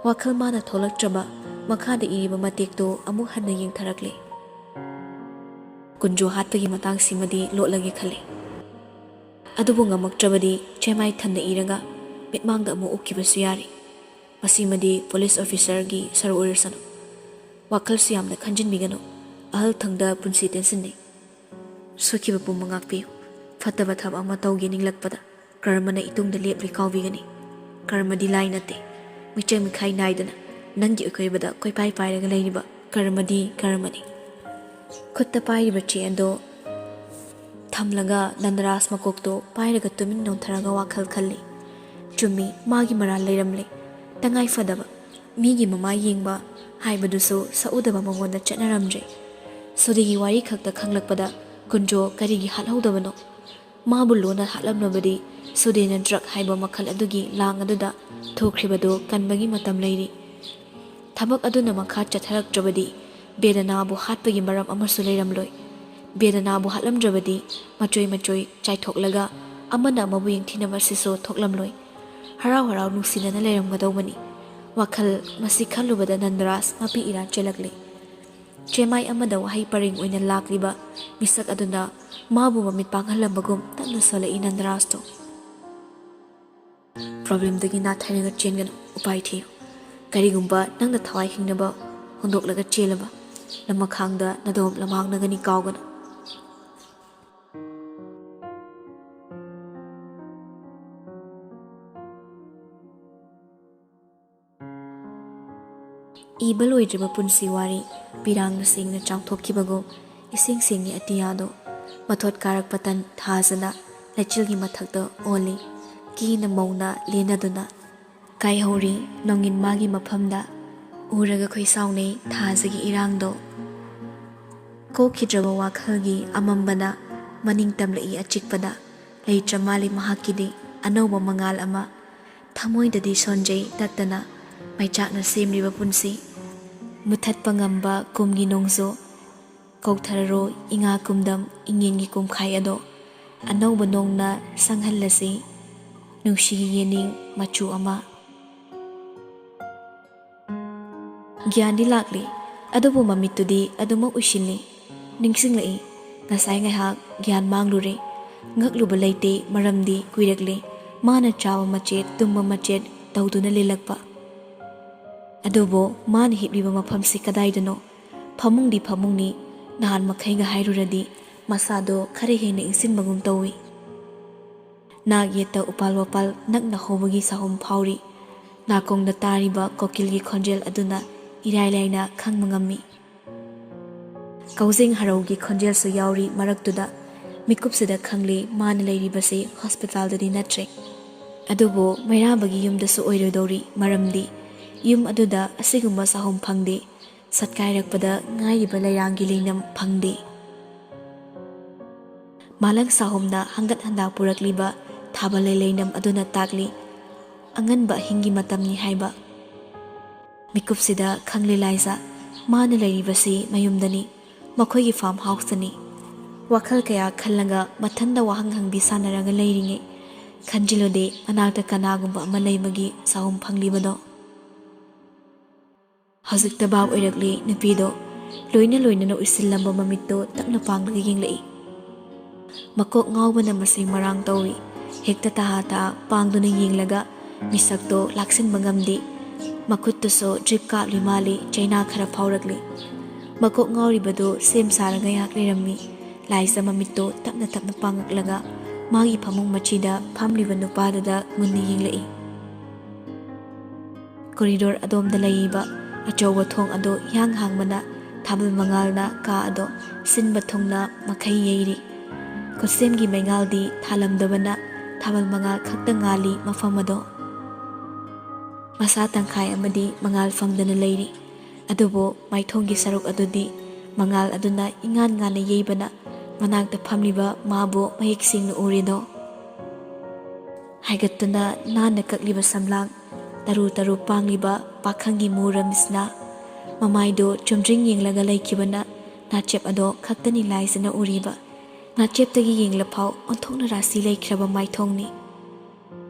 ꯋꯥꯈꯜ ꯃꯥꯅ ꯊꯣꯛꯂꯛꯇ꯭ꯔꯕ ꯃꯈꯥꯗ ꯏꯔꯤꯕ ꯃꯇꯦꯛꯇꯨ ꯑꯃꯨꯛ ꯍꯟꯅ ꯌꯦꯡꯊꯔꯛꯂꯦ꯫ ꯀꯨꯟꯖꯣ ꯍꯥꯠꯄꯒꯤ ꯃꯇꯥꯡꯁꯤꯃꯗꯤ ꯂꯣꯠꯂꯒꯦ ꯈꯜꯂꯤ꯫ ꯑꯗꯨꯕꯨ ꯉꯝꯃꯛꯇ꯭ꯔꯕꯗꯤ ꯆꯦꯃꯥꯏ ꯊꯟꯅ ꯏꯔꯒ ꯃꯤꯠꯃꯥꯡꯗ ꯑꯃꯨꯛ ꯎꯠꯈꯤꯕꯁꯨ ꯌꯥꯔꯤ꯫ ꯃꯁꯤꯃꯗꯤ ꯄꯨꯂꯤꯁ ꯑꯣꯐꯤꯁꯥꯔꯒꯤ ꯁꯔꯨꯛ ꯑꯣꯏꯔꯁꯅꯨ꯫ ꯋꯥꯈꯜꯁꯨ ꯌꯥꯝꯅ ꯈꯟꯖꯤꯟꯕꯤꯒꯅꯨ꯫ ꯑꯍꯜ ꯊꯪꯗ ꯄꯨꯟꯁꯤ ꯇꯦꯟꯁꯤꯟꯅꯩ꯫ ꯁꯣꯏꯈꯤꯕ ꯄꯨꯝꯕ ꯉꯥꯛꯄꯤꯌꯨ꯫ ꯐꯠꯇꯕ ꯊꯕꯛ ꯑꯃ ꯇꯧꯒꯦ ꯅꯤꯡꯂꯛꯄꯗ ꯀꯔꯃꯅ ꯏꯇꯨꯡꯗ ꯂꯦꯞꯂꯤ ꯀꯥꯎꯕꯤꯒꯅꯤ꯫ ꯀꯔꯃꯗꯤ ꯂꯥꯏ ꯅꯠꯇꯦ꯫ ꯃꯤꯆꯪ ꯃꯤꯈꯥꯏ ꯅꯥꯏꯗꯅ ꯅꯪꯒꯤ ꯑꯀꯣꯏꯕꯗ ꯀꯣꯏꯄꯥꯏ ꯄꯥꯏꯔꯒ ꯂꯩꯔꯤꯕ ꯀꯔꯃꯗꯤ ꯀꯔꯃꯅꯤ꯫ ꯈꯨꯠꯇ ꯄꯥꯏꯔꯤꯕ ꯆꯦ ꯑꯗꯣ ꯊꯝꯂꯒ ꯅꯟꯗꯔꯥꯖ ꯃꯀꯣꯛꯇꯣ ꯄꯥꯏꯔꯒ ꯇꯨꯃꯤꯟ ꯅꯣꯟꯊꯔꯒ ꯋꯥꯈꯜ ꯈꯜꯂꯤ꯫ ꯆꯨꯝꯃꯤ, ꯃꯥꯒꯤ ꯃꯔꯥꯜ ꯂꯩꯔꯝꯂꯦ꯫ ꯇꯉꯥꯏ ꯐꯗꯕ ꯃꯤꯒꯤ ꯃꯃꯥꯏ ꯌꯦꯡꯕ ꯍꯥꯏꯕꯗꯨꯁꯨ ꯁꯛꯎꯗꯕ ꯃꯉꯣꯟꯗ ꯆꯠꯅꯔꯝꯗ꯭ꯔꯦ꯫ ꯁꯨꯗꯦꯒꯤ ꯋꯥꯔꯤ ꯈꯛꯇ ꯈꯪꯂꯛꯄꯗ ꯀꯨꯟꯖꯣ ꯀꯔꯤꯒꯤ ꯍꯥꯠꯍꯧꯗꯕꯅꯣ? ꯃꯥꯕꯨ ꯂꯨꯅ ꯍꯥꯠꯂꯝꯂꯕꯗꯤ ꯁꯨꯗꯦꯅ ꯗ꯭ꯔꯒ ꯍꯥꯏꯕ ꯃꯈꯜ ꯑꯗꯨꯒꯤ ꯂꯥꯡ ꯑꯗꯨꯗ ꯊꯣꯛꯈ꯭ꯔꯤꯕꯗꯨ ꯀꯟꯕꯒꯤ ꯃꯇꯝ ꯂꯩꯔꯤ꯫ ꯊꯕꯛ ꯑꯗꯨꯅ ꯃꯈꯥ ꯆꯠꯊꯔꯛꯇ꯭ꯔꯕꯗꯤ ꯕꯦꯗꯅꯥꯕꯨ ꯍꯥꯠꯄꯒꯤ ꯃꯔꯝ ꯑꯃꯁꯨ ꯂꯩꯔꯝꯂꯣꯏ꯫ ꯕꯦꯗꯅꯥꯕꯨ ꯍꯥꯠꯂꯝꯗ꯭ꯔꯕꯗꯤ ꯃꯆꯣꯏ ꯃꯆꯣꯏ ꯆꯥꯏꯊꯣꯛꯂꯒ ꯑꯃꯅ ꯑꯃꯕꯨ ꯌꯦꯡꯊꯤꯅꯕ ꯁꯤꯁꯨ ꯊꯣꯛꯂꯝꯂꯣꯏ꯫ ꯍꯔꯥꯎ ꯍꯔꯥꯎ ꯅꯨꯡꯁꯤꯅꯅ ꯂꯩꯔꯝꯒꯗꯧꯕꯅꯤ꯫ ꯋꯥꯈꯜ ꯃꯁꯤ ꯈꯜꯂꯨꯕꯗ ꯅꯟꯗꯔꯥꯖ ꯃꯄꯤ ꯏꯔꯥ ꯆꯦꯜꯂꯛꯂꯦ꯫ ꯆꯦꯃꯥꯏ ꯑꯃꯗ ꯋꯥꯍꯩ ꯄꯔꯦꯡ ꯑꯣꯏꯅ ꯂꯥꯛꯂꯤꯕ ꯃꯤꯁꯛ ꯑꯗꯨꯅ ꯃꯥꯕꯨ ꯃꯃꯤꯠ ꯄꯥꯡꯍꯜꯂꯝꯕꯒꯨꯝ ꯇꯞꯅ ꯁꯣꯜꯂꯛꯏ ꯅꯟꯗꯔꯥꯖꯇꯣ꯫ ꯄ꯭ꯔꯣꯕ꯭ꯂꯦꯝꯗꯒꯤ ꯅꯥꯊꯩꯔꯒ ꯆꯦꯟꯒꯅꯨ, ꯎꯄꯥꯏ ꯊꯤꯌꯨ꯫ ꯀꯔꯤꯒꯨꯝꯕ ꯅꯪꯅ ꯊꯋꯥꯏ ꯍꯤꯡꯅꯕ ꯍꯨꯟꯗꯣꯛꯂꯒ ꯆꯦꯜꯂꯕ, ꯂꯃꯈꯥꯡꯗ ꯅꯗꯣꯝ ꯂꯃꯥꯡꯅꯒꯅꯤ, ꯀꯥꯎꯒꯅꯨ꯫ ꯏꯕ ꯂꯣꯏꯗ꯭ꯔꯤꯕ ꯄꯨꯟꯁꯤ ꯋꯥꯔꯤ ꯄꯤꯔꯥꯡꯅ ꯁꯦꯡꯅ ꯆꯥꯝꯊꯣꯛꯈꯤꯕꯒꯨꯝ ꯏꯁꯤꯡ ꯁꯦꯡꯉꯤ ꯑꯇꯤꯌꯥꯗꯣ꯫ ꯃꯊꯣꯠ ꯀꯥꯔꯛꯄ ꯇꯟ ꯊꯥꯖꯅ ꯂꯩꯆꯤꯜꯒꯤ ꯃꯊꯛꯇ ꯑꯣꯜꯂꯤ꯫ ꯀꯤꯅ ꯃꯧꯅ ꯂꯦꯟꯅꯗꯨꯅ ꯀꯥꯏꯍꯧꯔꯤ ꯅꯣꯡꯏꯟ ꯃꯥꯒꯤ ꯃꯐꯝꯗ꯫ ꯎꯔꯒ ꯈꯣꯏꯁꯥꯎꯅꯩ ꯊꯥꯖꯒꯤ ꯏꯔꯥꯡꯗꯣ꯫ ꯀꯣꯛꯈꯤꯗ꯭ꯔꯕ ꯋꯥꯈꯜꯒꯤ ꯑꯃꯝꯕꯅ ꯃꯅꯤꯡ ꯇꯝꯂꯛꯏ ꯑꯆꯤꯛꯄꯗ꯫ ꯂꯩꯇ꯭ꯔ ꯃꯥꯜꯂꯤ ꯃꯍꯥꯛꯀꯤꯗꯤ ꯑꯅꯧꯕ ꯃꯉꯥꯜ ꯑꯃ꯫ ꯊꯃꯣꯏꯗꯗꯤ ꯁꯣꯟꯖꯩ ꯇꯠꯇꯅ ꯃꯩꯆꯥꯛꯅ ꯁꯦꯝꯂꯤꯕ ꯄꯨꯟꯁꯤ꯫ ꯃꯨꯊꯠꯄ ꯉꯝꯕ ꯀꯨꯝꯒꯤ ꯅꯣꯡꯖꯨ꯫ ꯀꯧꯊꯔꯔꯣ ꯏꯉꯥ ꯀꯨꯝꯗꯝ ꯏꯉꯦꯟꯒꯤ ꯀꯨꯝꯈꯥꯏ ꯑꯗꯣ꯫ ꯑꯅꯧꯕ ꯅꯣꯡꯅ ꯁꯪꯍꯜꯂꯁꯤ ꯅꯨꯡꯁꯤꯒꯤ ꯌꯦꯅꯤꯡ ꯃꯆꯨ ꯑꯃ꯫ ꯒ꯭ꯌꯥꯟꯗꯤ ꯂꯥꯛꯂꯤ, ꯑꯗꯨꯕꯨ ꯃꯃꯤꯠꯇꯨꯗꯤ ꯑꯗꯨꯃꯛ ꯎꯏꯁꯤꯜꯂꯤ꯫ ꯅꯤꯡꯁꯤꯡꯂꯛꯏ, ꯉꯁꯥꯏ ꯉꯥꯏꯍꯥꯛ ꯒ꯭ꯌꯥꯟ ꯃꯥꯡꯂꯨꯔꯦ꯫ ꯉꯛꯂꯨꯕ ꯂꯩꯇꯦ, ꯃꯔꯝꯗꯤ ꯀꯨꯏꯔꯛꯂꯦ ꯃꯥꯅ ꯆꯥꯕ ꯃꯆꯦꯠ, ꯇꯨꯝꯕ ꯃꯆꯦꯠ ꯇꯧꯗꯨꯅ ꯂꯦꯜꯂꯛꯄ꯫ ꯑꯗꯨꯕꯨ ꯃꯥꯅ ꯍꯤꯞꯂꯤꯕ ꯃꯐꯝꯁꯤ ꯀꯗꯥꯏꯗꯅꯣ? ꯐꯃꯨꯡꯗꯤ ꯐꯃꯨꯡꯅꯤ, ꯅꯍꯥꯟ ꯃꯈꯩꯒ ꯍꯥꯏꯔꯨꯔꯗꯤ ꯃꯁꯥꯗꯣ ꯈꯔ ꯍꯦꯟꯅ ꯏꯪꯁꯤꯟꯕꯒꯨꯝ ꯇꯧꯏ꯫ ꯅꯥꯛ ꯌꯦꯠꯇ ꯎꯄꯥꯜ ꯋꯥꯄꯥꯜ ꯅꯛꯅ ꯍꯧꯕꯒꯤ ꯁꯥꯍꯨꯝ ꯐꯥꯎꯔꯤ꯫ ꯅꯥꯀꯣꯡꯗ ꯇꯥꯔꯤꯕ ꯀꯣꯀꯤꯜꯒꯤ ꯈꯣꯟꯖꯦꯜ ꯑꯗꯨꯅ ꯏꯔꯥꯏ ꯂꯥꯏꯅ ꯈꯪꯕ ꯉꯝꯃꯤ꯫ ꯀꯧꯖꯦꯡ ꯍꯔꯧꯒꯤ ꯈꯣꯟꯖꯦꯜꯁꯨ ꯌꯥꯎꯔꯤ ꯃꯔꯛꯇꯨꯗ꯫ ꯃꯤꯀꯨꯞꯁꯤꯗ ꯈꯪꯂꯦ ꯃꯥꯅ ꯂꯩꯔꯤꯕꯁꯤ ꯍꯣꯁꯄꯤꯇꯥꯜꯗꯗꯤ ꯅꯠꯇ꯭ꯔꯦ꯫ ꯑꯗꯨꯕꯨ ꯃꯩꯔꯥꯕꯒꯤ ꯌꯨꯝꯗꯁꯨ ꯑꯣꯏꯔꯣꯏꯗꯧꯔꯤ, ꯃꯔꯝꯗꯤ ꯌꯨꯝ ꯑꯗꯨꯗ ꯑꯁꯤꯒꯨꯝꯕ ꯆꯥꯍꯨꯝ ꯐꯪꯗꯦ꯫ ꯁꯠꯀꯥꯏꯔꯛꯄꯗ ꯉꯥꯏꯔꯤꯕ ꯂꯩꯔꯥꯡꯒꯤ ꯂꯩꯅꯝ ꯐꯪꯗꯦ꯫ ꯃꯥꯂꯪ ꯆꯥꯍꯨꯝꯅ ꯍꯪꯒꯠ ꯍꯟꯗꯥ ꯄꯨꯔꯛꯂꯤꯕ ꯊꯥꯕꯜ ꯂꯩ ꯂꯩꯅꯝ ꯑꯗꯨꯅ ꯇꯥꯛꯂꯤ, ꯑꯉꯟꯕ ꯑꯍꯤꯡꯒꯤ ꯃꯇꯝꯅꯤ ꯍꯥꯏꯕ꯫ ꯃꯤꯀꯨꯞꯁꯤꯗ ꯈꯪꯂꯦ ꯂꯥꯏꯖ, ꯃꯥꯅ ꯂꯩꯔꯤꯕꯁꯤ ꯃꯌꯨꯝꯗꯅꯤ, ꯃꯈꯣꯏꯒꯤ ꯐꯥꯔꯝ ꯍꯥꯎꯁꯇꯅꯤ꯫ ꯋꯥꯈꯜ ꯀꯌꯥ ꯈꯜꯂꯒ ꯃꯊꯟꯗ ꯋꯥꯍꯪ ꯍꯪꯕꯤ ꯁꯥꯟꯅꯔꯒ ꯂꯩꯔꯤꯉꯩ, ꯈꯟꯖꯤꯜꯂꯨꯗꯦ ꯃꯅꯥꯛꯇ ꯀꯅꯥꯒꯨꯝꯕ ꯑꯃ ꯂꯩꯕꯒꯤ ꯆꯥꯍꯨꯝ ꯐꯪꯂꯤꯕꯗꯣ꯫ ꯍꯧꯖꯤꯛꯇ ꯚꯥꯞ ꯑꯣꯏꯔꯛꯂꯤ ꯅꯨꯄꯤꯗꯣ꯫ ꯂꯣꯏꯅ ꯂꯣꯏꯅꯅ ꯎꯏꯁꯤꯜꯂꯝꯕ ꯃꯃꯤꯠꯇꯣ ꯇꯞꯅ ꯄꯥꯡꯂꯒ ꯌꯦꯡꯂꯛꯏ꯫ ꯃꯀꯣꯛ ꯉꯥꯎꯕꯅ ꯃꯁꯦꯡ ꯃꯔꯥꯡ ꯇꯧꯏ꯫ ꯍꯦꯛꯇ ꯇꯍꯥ ꯇꯍꯥ ꯄꯥꯡꯗꯨꯅ ꯌꯦꯡꯂꯒ ꯃꯤꯁꯛꯇꯣ ꯂꯥꯛꯁꯤꯟꯕ ꯉꯝꯗꯦ꯫ ꯃꯈꯨꯠꯇꯨꯁꯨ ꯗ꯭ꯔꯤꯞ ꯀꯥꯞꯂꯤ ꯃꯥꯜꯂꯤ, ꯆꯩꯅꯥ ꯈꯔ ꯐꯥꯎꯔꯛꯂꯤ꯫ ꯃꯀꯣꯛ ꯉꯥꯎꯔꯤꯕꯗꯨ ꯁꯦꯝ ꯁꯥꯔꯒ ꯉꯥꯏꯍꯥꯛ ꯂꯩꯔꯝꯃꯤ꯫ ꯂꯥꯏꯖ ꯃꯃꯤꯠꯇꯣ ꯇꯞꯅ ꯇꯞꯅ ꯄꯥꯡꯉꯛꯂꯒ ꯃꯥꯒꯤ ꯐꯃꯨꯡ ꯃꯆꯤꯗ ꯐꯝꯂꯤꯕ ꯅꯨꯄꯥꯗꯨꯗ ꯃꯨꯟꯅ ꯌꯦꯡꯂꯛꯏ꯫ ꯀꯣꯔꯤꯗꯣꯔ ꯑꯗꯣꯝꯗ ꯂꯩꯔꯤꯕ ꯑꯆꯧꯕ ꯊꯣꯡ ꯑꯗꯨ ꯏꯍꯥꯡ ꯍꯥꯡꯕꯅ ꯊꯥꯕꯜ ꯃꯉꯥꯜꯅ ꯀꯥ ꯑꯗꯨ ꯁꯤꯟꯕ ꯊꯨꯡꯅ ꯃꯈꯩ ꯌꯩꯔꯤ꯫ ꯈꯨꯠꯁꯦꯝꯒꯤ ꯃꯩꯉꯥꯜꯗꯤ ꯊꯥꯜꯂꯝꯗꯕꯅ ꯊꯥꯕꯜ ꯃꯉꯥꯜ ꯈꯛꯇ ꯉꯥꯜꯂꯤ ꯃꯐꯝ ꯑꯗꯨ꯫ ꯃꯁꯥ ꯇꯪꯈꯥꯏ ꯑꯃꯗꯤ ꯃꯉꯥꯜ ꯐꯪꯗꯅ ꯂꯩꯔꯤ꯫ ꯑꯗꯨꯕꯨ ꯃꯥꯏꯊꯣꯡꯒꯤ ꯁꯔꯨꯛ ꯑꯗꯨꯗꯤ ꯃꯉꯥꯜ ꯑꯗꯨꯅ ꯏꯉꯥꯟ ꯉꯥꯟꯅ ꯌꯩꯕꯅ ꯃꯅꯥꯛꯇ ꯐꯝꯂꯤꯕ ꯃꯥꯕꯨ ꯃꯌꯦꯛ ꯁꯦꯡꯅ ꯎꯔꯦꯗꯣ꯫ ꯍꯥꯏꯒꯠꯇꯨꯅ ꯅꯥꯟꯅ ꯀꯛꯂꯤꯕ ꯁꯝꯂꯥꯡ, ꯇꯔꯨ ꯇꯔꯨ ꯄꯥꯡꯂꯤꯕ ꯄꯥꯈꯪꯒꯤ ꯃꯨꯔ ꯃꯤꯠꯁꯅꯥ, ꯃꯃꯥꯏꯗꯨ ꯆꯨꯝꯗ꯭ꯔꯤꯡ ꯌꯦꯡꯂꯒ ꯂꯩꯈꯤꯕꯅ ꯅꯥꯆꯦꯞ ꯑꯗꯣ ꯈꯛꯇꯅꯤ ꯂꯥꯏꯖꯅ ꯎꯔꯤꯕ꯫ ꯅꯥꯆꯦꯞꯇꯒꯤ ꯌꯦꯡꯂꯐꯥꯎ ꯑꯣꯟꯊꯣꯛꯅ ꯔꯥꯁꯤ ꯂꯩꯈ꯭ꯔꯕ ꯃꯥꯏꯊꯣꯡꯅꯤ꯫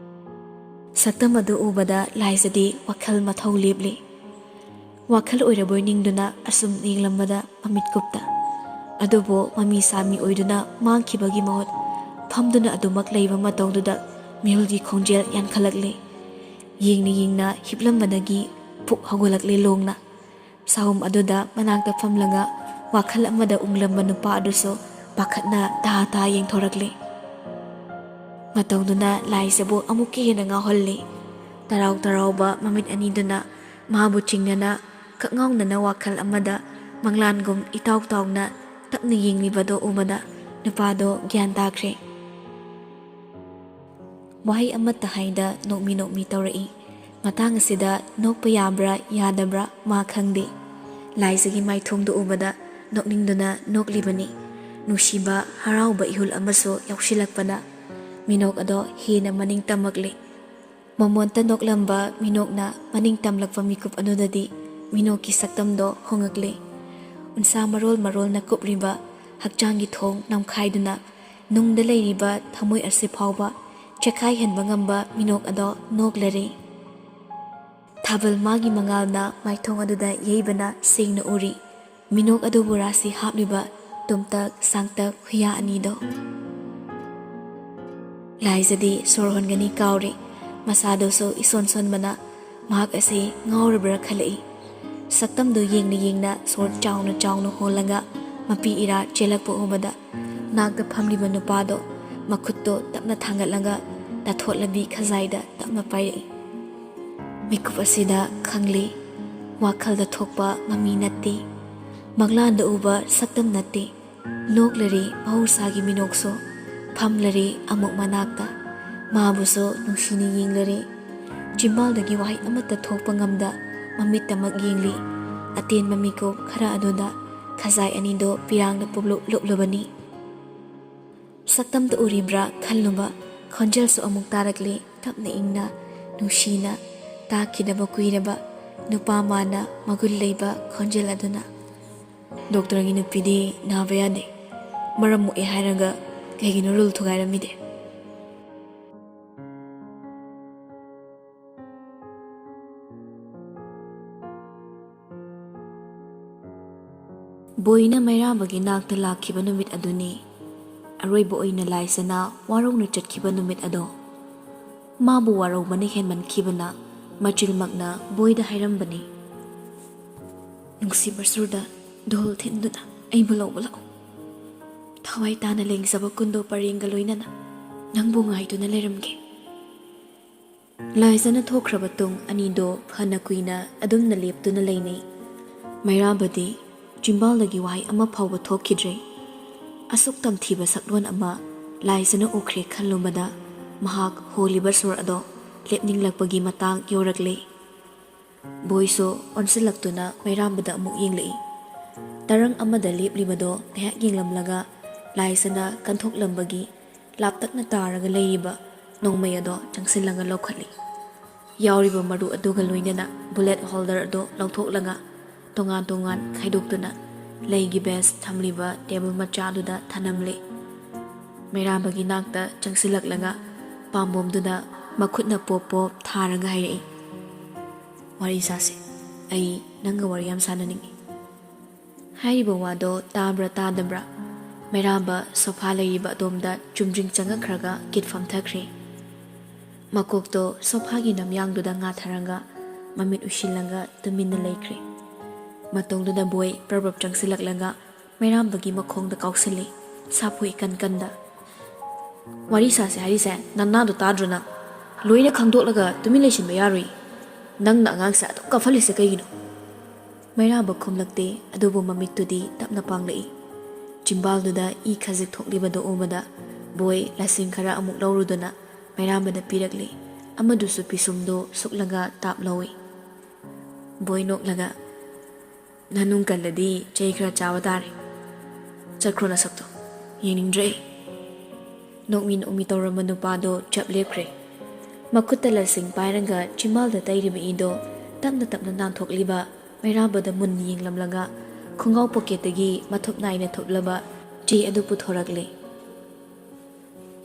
ꯁꯛꯇꯝ ꯑꯗꯨ ꯎꯕꯗ ꯂꯥꯏꯖꯗꯤ ꯋꯥꯈꯜ ꯃꯊꯧ ꯂꯦꯞꯂꯤ꯫ ꯋꯥꯈꯜ ꯑꯣꯏꯔꯕꯣꯏ ꯅꯤꯡꯗꯨꯅ ꯑꯁꯨꯝ ꯌꯦꯡꯂꯝꯕꯗ ꯃꯃꯤꯠ ꯀꯨꯞꯇ꯫ ꯑꯗꯨꯕꯨ ꯃꯃꯤ ꯁꯥꯃꯤ ꯑꯣꯏꯗꯨꯅ ꯃꯥꯡꯈꯤꯕꯒꯤ ꯃꯍꯨꯠ ꯐꯝꯗꯨꯅ ꯑꯗꯨꯃꯛ ꯂꯩꯕ ꯃꯇꯧꯗꯨꯗ ꯃꯤꯍꯨꯜꯒꯤ ꯈꯣꯡꯖꯦꯜ ꯌꯥꯟꯈꯠꯂꯛꯂꯦ꯫ ꯌꯦꯡꯅ ꯌꯦꯡꯅ ꯍꯤꯞꯂꯝꯕꯗꯒꯤ ꯄꯨꯛ ꯍꯧꯒꯠꯂꯛꯂꯦ ꯂꯣꯡꯅ꯫ ꯆꯥꯍꯨꯝ ꯑꯗꯨꯗ ꯃꯅꯥꯛꯇ ꯐꯝꯂꯒ ꯋꯥꯈꯜ ꯑꯃꯗ ꯎꯪꯂꯝꯕ ꯅꯨꯄꯥ ꯑꯗꯨꯁꯨ ꯄꯥꯈꯠꯅ ꯇꯍꯥ ꯇꯍꯥ ꯌꯦꯡꯊꯣꯔꯛꯂꯦ꯫ ꯃꯇꯧꯗꯨꯅ ꯂꯥꯏꯖꯕꯨ ꯑꯃꯨꯛꯀ ꯍꯦꯟꯅ ꯉꯥꯎꯍꯜꯂꯦ꯫ ꯇꯔꯥꯎ ꯇꯔꯥꯎꯕ ꯃꯃꯤꯠ ꯑꯅꯤꯗꯨꯅ ꯃꯥꯕꯨ ꯆꯤꯡꯅꯅ ꯀꯛꯉꯥꯎꯅꯅ ꯋꯥꯈꯜ ꯑꯃꯗ ꯃꯪꯂꯥꯟꯒꯨꯝ ꯏꯇꯥꯎ ꯇꯥꯎꯅ ꯇꯞꯅ ꯌꯦꯡꯂꯤꯕꯗꯣ ꯎꯕꯗ ꯅꯨꯄꯥꯗꯣ ꯒ꯭ꯌꯥꯟ ꯇꯥꯈ꯭ꯔꯦ꯫ ꯋꯥꯍꯩ ꯑꯃꯠꯇ ꯍꯥꯏꯗ ꯅꯣꯛꯃꯤ ꯅꯣꯛꯃꯤ ꯇꯧꯔꯛꯏ꯫ ꯃꯇꯥꯡ ꯑꯁꯤꯗ ꯅꯣꯛꯄ ꯌꯥꯕ꯭ꯔꯥ ꯌꯥꯗꯕ꯭ꯔꯥ ꯃꯥ ꯈꯪꯗꯦ꯫ ꯂꯥꯏꯖꯒꯤ ꯃꯥꯏꯊꯣꯡꯗꯨ ꯎꯕꯗ ꯅꯣꯛꯅꯤꯡꯗꯨꯅ ꯅꯣꯛꯂꯤꯕꯅꯤ꯫ ꯅꯨꯡꯁꯤꯕ, ꯍꯔꯥꯎꯕ ꯏꯍꯨꯜ ꯑꯃꯁꯨ ꯌꯥꯎꯁꯤꯜꯂꯛꯄꯅ ꯃꯤꯅꯣꯛ ꯑꯗꯣ ꯍꯦꯟꯅ ꯃꯅꯤꯡ ꯇꯝꯃꯛꯂꯤ꯫ ꯃꯃꯣꯟꯇ ꯅꯣꯛꯂꯝꯕ ꯃꯤꯅꯣꯛꯅ ꯃꯅꯤꯡ ꯇꯝꯂꯛꯄ ꯃꯤꯀꯨꯞ ꯑꯗꯨꯗꯗꯤ ꯃꯤꯅꯣꯛꯀꯤ ꯁꯛꯇꯝꯗꯣ ꯍꯣꯡꯉꯛꯂꯤ꯫ ꯎꯟꯁꯥ ꯃꯔꯣꯜ ꯃꯔꯣꯜꯅ ꯀꯨꯞꯂꯤꯕ ꯍꯛꯆꯥꯡꯒꯤ ꯊꯣꯡ ꯅꯝꯈꯥꯏꯗꯨꯅ ꯅꯨꯡꯗ ꯂꯩꯔꯤꯕ ꯊꯃꯣꯏ ꯑꯁꯤ ꯐꯥꯎꯕ ꯆꯦꯈꯥꯏꯍꯟꯕ ꯉꯝꯕ ꯃꯤꯅꯣꯛ ꯑꯗꯣ ꯅꯣꯛꯂꯔꯦ꯫ ꯊꯥꯕꯜ ꯃꯥꯒꯤ ꯃꯉꯥꯜꯅ ꯃꯥꯏꯊꯣꯡ ꯑꯗꯨꯗ ꯌꯩꯕꯅ ꯁꯦꯡꯅ ꯎꯔꯤ꯫ ꯃꯤꯅꯣꯛ ꯑꯗꯨꯕꯨ ꯔꯥꯁꯤ ꯍꯥꯞꯂꯤꯕ ꯇꯨꯝꯇꯛ ꯁꯥꯡꯇꯛ ꯍꯨꯏꯌꯥ ꯑꯅꯤꯗꯣ꯫ ꯂꯥꯏꯖꯗꯤ ꯁꯣꯔ ꯍꯣꯟꯒꯅꯤ ꯀꯥꯎꯔꯦ꯫ ꯃꯁꯥꯗꯨꯁꯨ ꯏꯁꯣꯟ ꯁꯣꯟꯕꯅ ꯃꯍꯥꯛ ꯑꯁꯤ ꯉꯥꯎꯔꯕ꯭ꯔꯥ ꯈꯜꯂꯛꯏ꯫ ꯁꯛꯇꯝꯗꯨ ꯌꯦꯡꯅ ꯌꯦꯡꯅ ꯁꯣꯔ ꯆꯥꯎꯅ ꯆꯥꯎꯅ ꯍꯣꯜꯂꯒ ꯃꯄꯤ ꯏꯔꯥ ꯆꯦꯜꯂꯛꯄ ꯎꯕꯗ ꯅꯥꯛꯇ ꯐꯝꯂꯤꯕ ꯅꯨꯄꯥꯗꯣ ꯃꯈꯨꯠꯇꯣ ꯇꯞꯅ ꯊꯥꯡꯒꯠꯂꯒ ꯇꯥꯊꯣꯠꯂꯕꯤ ꯈꯖꯥꯏꯗ ꯇꯞꯅ ꯄꯥꯏꯔꯛꯏ꯫ ꯃꯤꯀꯨꯞ ꯑꯁꯤꯗ ꯈꯪꯂꯦ, ꯋꯥꯈꯜꯗ ꯊꯣꯛꯄ ꯃꯃꯤ ꯅꯠꯇꯦ, ꯃꯪꯂꯥꯟꯗ ꯎꯕ ꯁꯛꯇꯝ ꯅꯠꯇꯦ꯫ ꯅꯣꯛꯂꯔꯦ ꯃꯍꯧꯁꯥꯒꯤ ꯃꯤꯅꯣꯛꯁꯨ, ꯐꯝꯂꯔꯦ ꯑꯃꯨꯛ ꯃꯅꯥꯛꯇ꯫ ꯃꯥꯕꯨꯁꯨ ꯅꯨꯡꯁꯤꯅ ꯌꯦꯡꯂꯔꯦ꯫ ꯆꯤꯝꯕꯥꯜꯗꯒꯤ ꯋꯥꯍꯩ ꯑꯃꯠꯇ ꯊꯣꯛꯄ ꯉꯝꯗ ꯃꯃꯤꯠꯇꯃꯛ ꯌꯦꯡꯂꯤ꯫ ꯑꯇꯦꯟꯕ ꯃꯤꯀꯨꯞ ꯈꯔ ꯑꯗꯨꯗ ꯈꯖꯥꯏ ꯑꯅꯤꯗꯣ ꯄꯤꯔꯥꯡꯅ ꯄꯨꯞꯂꯨꯞ ꯂꯨꯞꯂꯕꯅꯤ꯫ ꯁꯛꯇꯝꯇ ꯎꯔꯤꯕ꯭ꯔꯥ ꯈꯜꯂꯨꯕ ꯈꯣꯟꯖꯦꯜꯁꯨ ꯑꯃꯨꯛ ꯇꯥꯔꯛꯂꯤ, ꯇꯞꯅ ꯏꯪꯅ, ꯅꯨꯡꯁꯤꯅ, ꯇꯥꯈꯤꯗꯕ ꯀꯨꯏꯔꯕ ꯅꯨꯄꯥ ꯃꯥꯅ ꯃꯒꯨꯟ ꯂꯩꯕ ꯈꯣꯟꯖꯦꯜ ꯑꯗꯨꯅ꯫ "ꯗꯣꯛꯇꯔꯒꯤ ꯅꯨꯄꯤꯗꯤ ꯅꯥꯕ ꯌꯥꯗꯦ꯫ ꯃꯔꯝ ꯃꯣꯛꯑꯦ ꯍꯥꯏꯔꯒ ꯀꯩꯒꯤꯅꯣ ꯔꯨꯜ ꯊꯨꯒꯥꯏꯔꯝꯃꯤꯗꯤ?" ꯕꯣꯏꯅ ꯃꯩꯔꯥꯕꯒꯤ ꯅꯥꯛꯇ ꯂꯥꯛꯈꯤꯕ ꯅꯨꯃꯤꯠ ꯑꯗꯨꯅꯤ꯫ ꯑꯔꯣꯏꯕ ꯑꯣꯏꯅ ꯂꯥꯏꯖꯅ ꯋꯥꯔꯧꯅ ꯆꯠꯈꯤꯕ ꯅꯨꯃꯤꯠ ꯑꯗꯣ꯫ ꯃꯥꯕꯨ ꯋꯥꯔꯧꯕꯅ ꯍꯦꯟꯃꯟꯈꯤꯕꯅ ꯃꯆꯤꯜꯃꯛꯅ ꯕꯣꯏꯗ ꯍꯥꯏꯔꯝꯕꯅꯤ, "ꯅꯨꯡꯁꯤꯕ ꯁꯨꯔꯗ ꯙꯣꯜ ꯊꯤꯟꯗꯨꯅ ꯑꯩꯕꯨ ꯂꯧꯕ ꯂꯥꯛꯎ꯫ ꯊꯋꯥꯏ ꯇꯥꯅ ꯂꯦꯡꯖꯕ ꯀꯨꯟꯗꯣ ꯄꯔꯦꯡꯒ ꯂꯣꯏꯅꯅ ꯅꯪꯕꯨ ꯉꯥꯏꯗꯨꯅ ꯂꯩꯔꯝꯒꯦ꯫" ꯂꯥꯏꯖꯅ ꯊꯣꯛꯈ꯭ꯔꯕ ꯇꯨꯡ ꯑꯅꯤꯗꯣ ꯐꯅ ꯀꯨꯏꯅ ꯑꯗꯨꯝꯅ ꯂꯦꯞꯇꯨꯅ ꯂꯩꯅꯩ꯫ ꯃꯩꯔꯥꯕꯗꯤ ꯆꯤꯝꯕꯥꯜꯗꯒꯤ ꯋꯥꯍꯩ ꯑꯃ ꯐꯥꯎꯕ ꯊꯣꯛꯈꯤꯗ꯭ꯔꯦ꯫ ꯑꯁꯨꯛ ꯇꯝꯊꯤꯕ ꯁꯛꯂꯣꯟ ꯑꯃ ꯂꯥꯏꯖꯅ ꯎꯈ꯭ꯔꯦ ꯈꯜꯂꯨꯕꯗ ꯃꯍꯥꯛ ꯍꯣꯜꯂꯤꯕ ꯁꯣꯔ ꯑꯗꯣ ꯂꯦꯞꯅꯤꯡꯂꯛꯄꯒꯤ ꯃꯇꯥꯡ ꯌꯧꯔꯛꯂꯦ꯫ ꯕꯣꯏꯁꯨ ꯑꯣꯟꯁꯤꯜꯂꯛꯇꯨꯅ ꯃꯩꯔꯥꯝꯕꯗ ꯑꯃꯨꯛ ꯌꯦꯡꯂꯛꯏ꯫ ꯇꯔꯪ ꯑꯃꯗ ꯂꯦꯞꯂꯤꯕꯗꯣ ꯉꯥꯏꯍꯥꯛ ꯌꯦꯡꯂꯝꯂꯒ ꯂꯥꯏꯁꯅ ꯀꯟꯊꯣꯛꯂꯝꯕꯒꯤ ꯂꯥꯞꯇꯛꯅ ꯇꯥꯔꯒ ꯂꯩꯔꯤꯕ ꯅꯣꯡꯃꯩ ꯑꯗꯣ ꯆꯪꯁꯤꯜꯂꯒ ꯂꯧꯈꯠꯂꯤ꯫ ꯌꯥꯎꯔꯤꯕ ꯃꯔꯨ ꯑꯗꯨꯒ ꯂꯣꯏꯅꯅ ꯕꯨꯂꯦꯠ ꯍꯣꯜꯗꯔ ꯑꯗꯨ ꯂꯧꯊꯣꯛꯂꯒ ꯇꯣꯉꯥꯟ ꯇꯣꯉꯥꯟ ꯈꯥꯏꯗꯣꯛꯇꯨꯅ ꯂꯩꯒꯤ ꯕꯦꯁ ꯊꯝꯂꯤꯕ ꯇꯦꯕꯜ ꯃꯆꯥꯗꯨꯗ ꯊꯅꯝꯂꯦ꯫ ꯃꯩꯔꯥꯝꯕꯒꯤ ꯅꯥꯛꯇ ꯆꯪꯁꯤꯜꯂꯛꯂꯒ ꯄꯥꯝꯕꯣꯝꯗꯨꯗ ꯃꯈꯨꯠꯅ ꯄꯣꯞ ꯄꯣꯞ ꯊꯥꯔꯒ ꯍꯥꯏꯔꯛꯏ, "ꯋꯥꯔꯤ ꯁꯥꯁꯦ꯫ ꯑꯩ ꯅꯪꯒ ꯋꯥꯔꯤ ꯌꯥꯝ ꯁꯥꯟꯅꯅꯤꯡꯉꯤ꯫" ꯍꯥꯏꯔꯤꯕ ꯋꯥꯗꯣ ꯇꯥꯕ꯭ꯔꯥ ꯇꯥꯗꯕ꯭ꯔꯥ, ꯃꯩꯔꯥꯝꯕ ꯁꯣꯐꯥ ꯂꯩꯔꯤꯕ ꯑꯗꯣꯝꯗ ꯆꯨꯝꯗ꯭ꯔꯤꯡ ꯆꯪꯉꯛꯈ꯭ꯔꯒ ꯀꯤꯠ ꯐꯝꯊꯈ꯭ꯔꯦ꯫ ꯃꯀꯣꯛꯇꯣ ꯁꯣꯐꯥꯒꯤ ꯅꯝꯌꯥꯡꯗꯨꯗ ꯉꯥꯊꯔꯒ ꯃꯃꯤꯠ ꯎꯏꯁꯤꯜꯂꯒ ꯇꯨꯃꯤꯟꯅ ꯂꯩꯈ꯭ꯔꯦ꯫ ꯃꯇꯧꯗꯨꯗ ꯕꯣꯏ ꯄ꯭ꯔꯞ ꯄ꯭ꯔꯞ ꯆꯪꯁꯤꯜꯂꯛꯂꯒ ꯃꯩꯔꯥꯝꯕꯒꯤ ꯃꯈꯣꯡꯗ ꯀꯥꯎꯁꯤꯜꯂꯤ, ꯁꯥꯐꯨ ꯏꯀꯟ ꯀꯟꯗ꯫ "ꯋꯥꯔꯤ ꯁꯥꯁꯦ ꯍꯥꯏꯔꯤꯁꯦ ꯅꯅꯥꯗꯣ ꯇꯥꯗ꯭ꯔꯣ ꯅꯪ? ꯂꯣꯏꯅ ꯈꯪꯗꯣꯛꯂꯒ ꯇꯨꯃꯤꯟ ꯂꯩꯁꯤꯟꯕ ꯌꯥꯔꯣꯏ꯫ ꯅꯪꯅ ꯑꯉꯥꯡꯁꯦ ꯑꯗꯨꯝ ꯀꯥꯐꯜꯂꯤꯁꯦ ꯀꯩꯒꯤꯅꯣ?" ꯃꯩꯔꯥꯝꯕ ꯈꯨꯝꯂꯛꯇꯦ, ꯑꯗꯨꯕꯨ ꯃꯃꯤꯠꯇꯨꯗꯤ ꯇꯞꯅ ꯄꯥꯡꯂꯛꯏ꯫ ꯆꯤꯝꯕꯥꯜꯗꯨꯗ ꯏ ꯈꯖꯤꯛ ꯊꯣꯛꯂꯤꯕꯗꯨ ꯎꯕꯗ ꯕꯣꯏ ꯂꯁꯤꯡ ꯈꯔ ꯑꯃꯨꯛ ꯂꯧꯔꯨꯗꯨꯅ ꯃꯩꯔꯥꯝꯕꯗ ꯄꯤꯔꯛꯂꯤ꯫ ꯑꯃꯗꯨꯁꯨ ꯄꯤꯁꯨꯝꯗꯨ ꯁꯨꯛꯂꯒ ꯇꯥꯞ ꯂꯧꯏ꯫ ꯕꯣꯏ ꯅꯣꯛꯂꯒ, "ꯅꯅꯨꯡ ꯀꯜꯂꯗꯤ ꯆꯩ ꯈꯔ ꯆꯥꯕ ꯇꯥꯔꯦ꯫ ꯆꯠꯈ꯭ꯔꯣ ꯅꯁꯛꯇꯣ, ꯌꯦꯡꯅꯤꯡꯗ꯭ꯔꯦ ꯑꯩ꯫" ꯅꯣꯛꯃꯤ ꯅꯣꯛꯃꯤ ꯇꯧꯔꯝꯕ ꯅꯨꯄꯥꯗꯣ ꯆꯞ ꯂꯦꯞꯈ꯭ꯔꯦ꯫ ꯃꯈꯨꯠꯇ ꯂꯁꯤꯡ ꯄꯥꯏꯔꯒ ꯆꯤꯝꯕꯥꯜꯗ ꯇꯩꯔꯤꯕ ꯏꯗꯣ ꯇꯞꯅ ꯇꯞꯅ ꯅꯥꯟꯊꯣꯛꯂꯤꯕ ꯃꯩꯔꯥꯕꯗ ꯃꯨꯟꯅ ꯌꯦꯡꯂꯝꯂꯒ ꯈꯣꯡꯒꯥꯎ ꯄꯣꯀꯦꯠꯇꯒꯤ ꯃꯊꯨꯞ ꯅꯥꯏꯅ ꯊꯨꯞꯂꯕ ꯆꯦ ꯑꯗꯨ ꯄꯨꯊꯣꯔꯛꯂꯦ꯫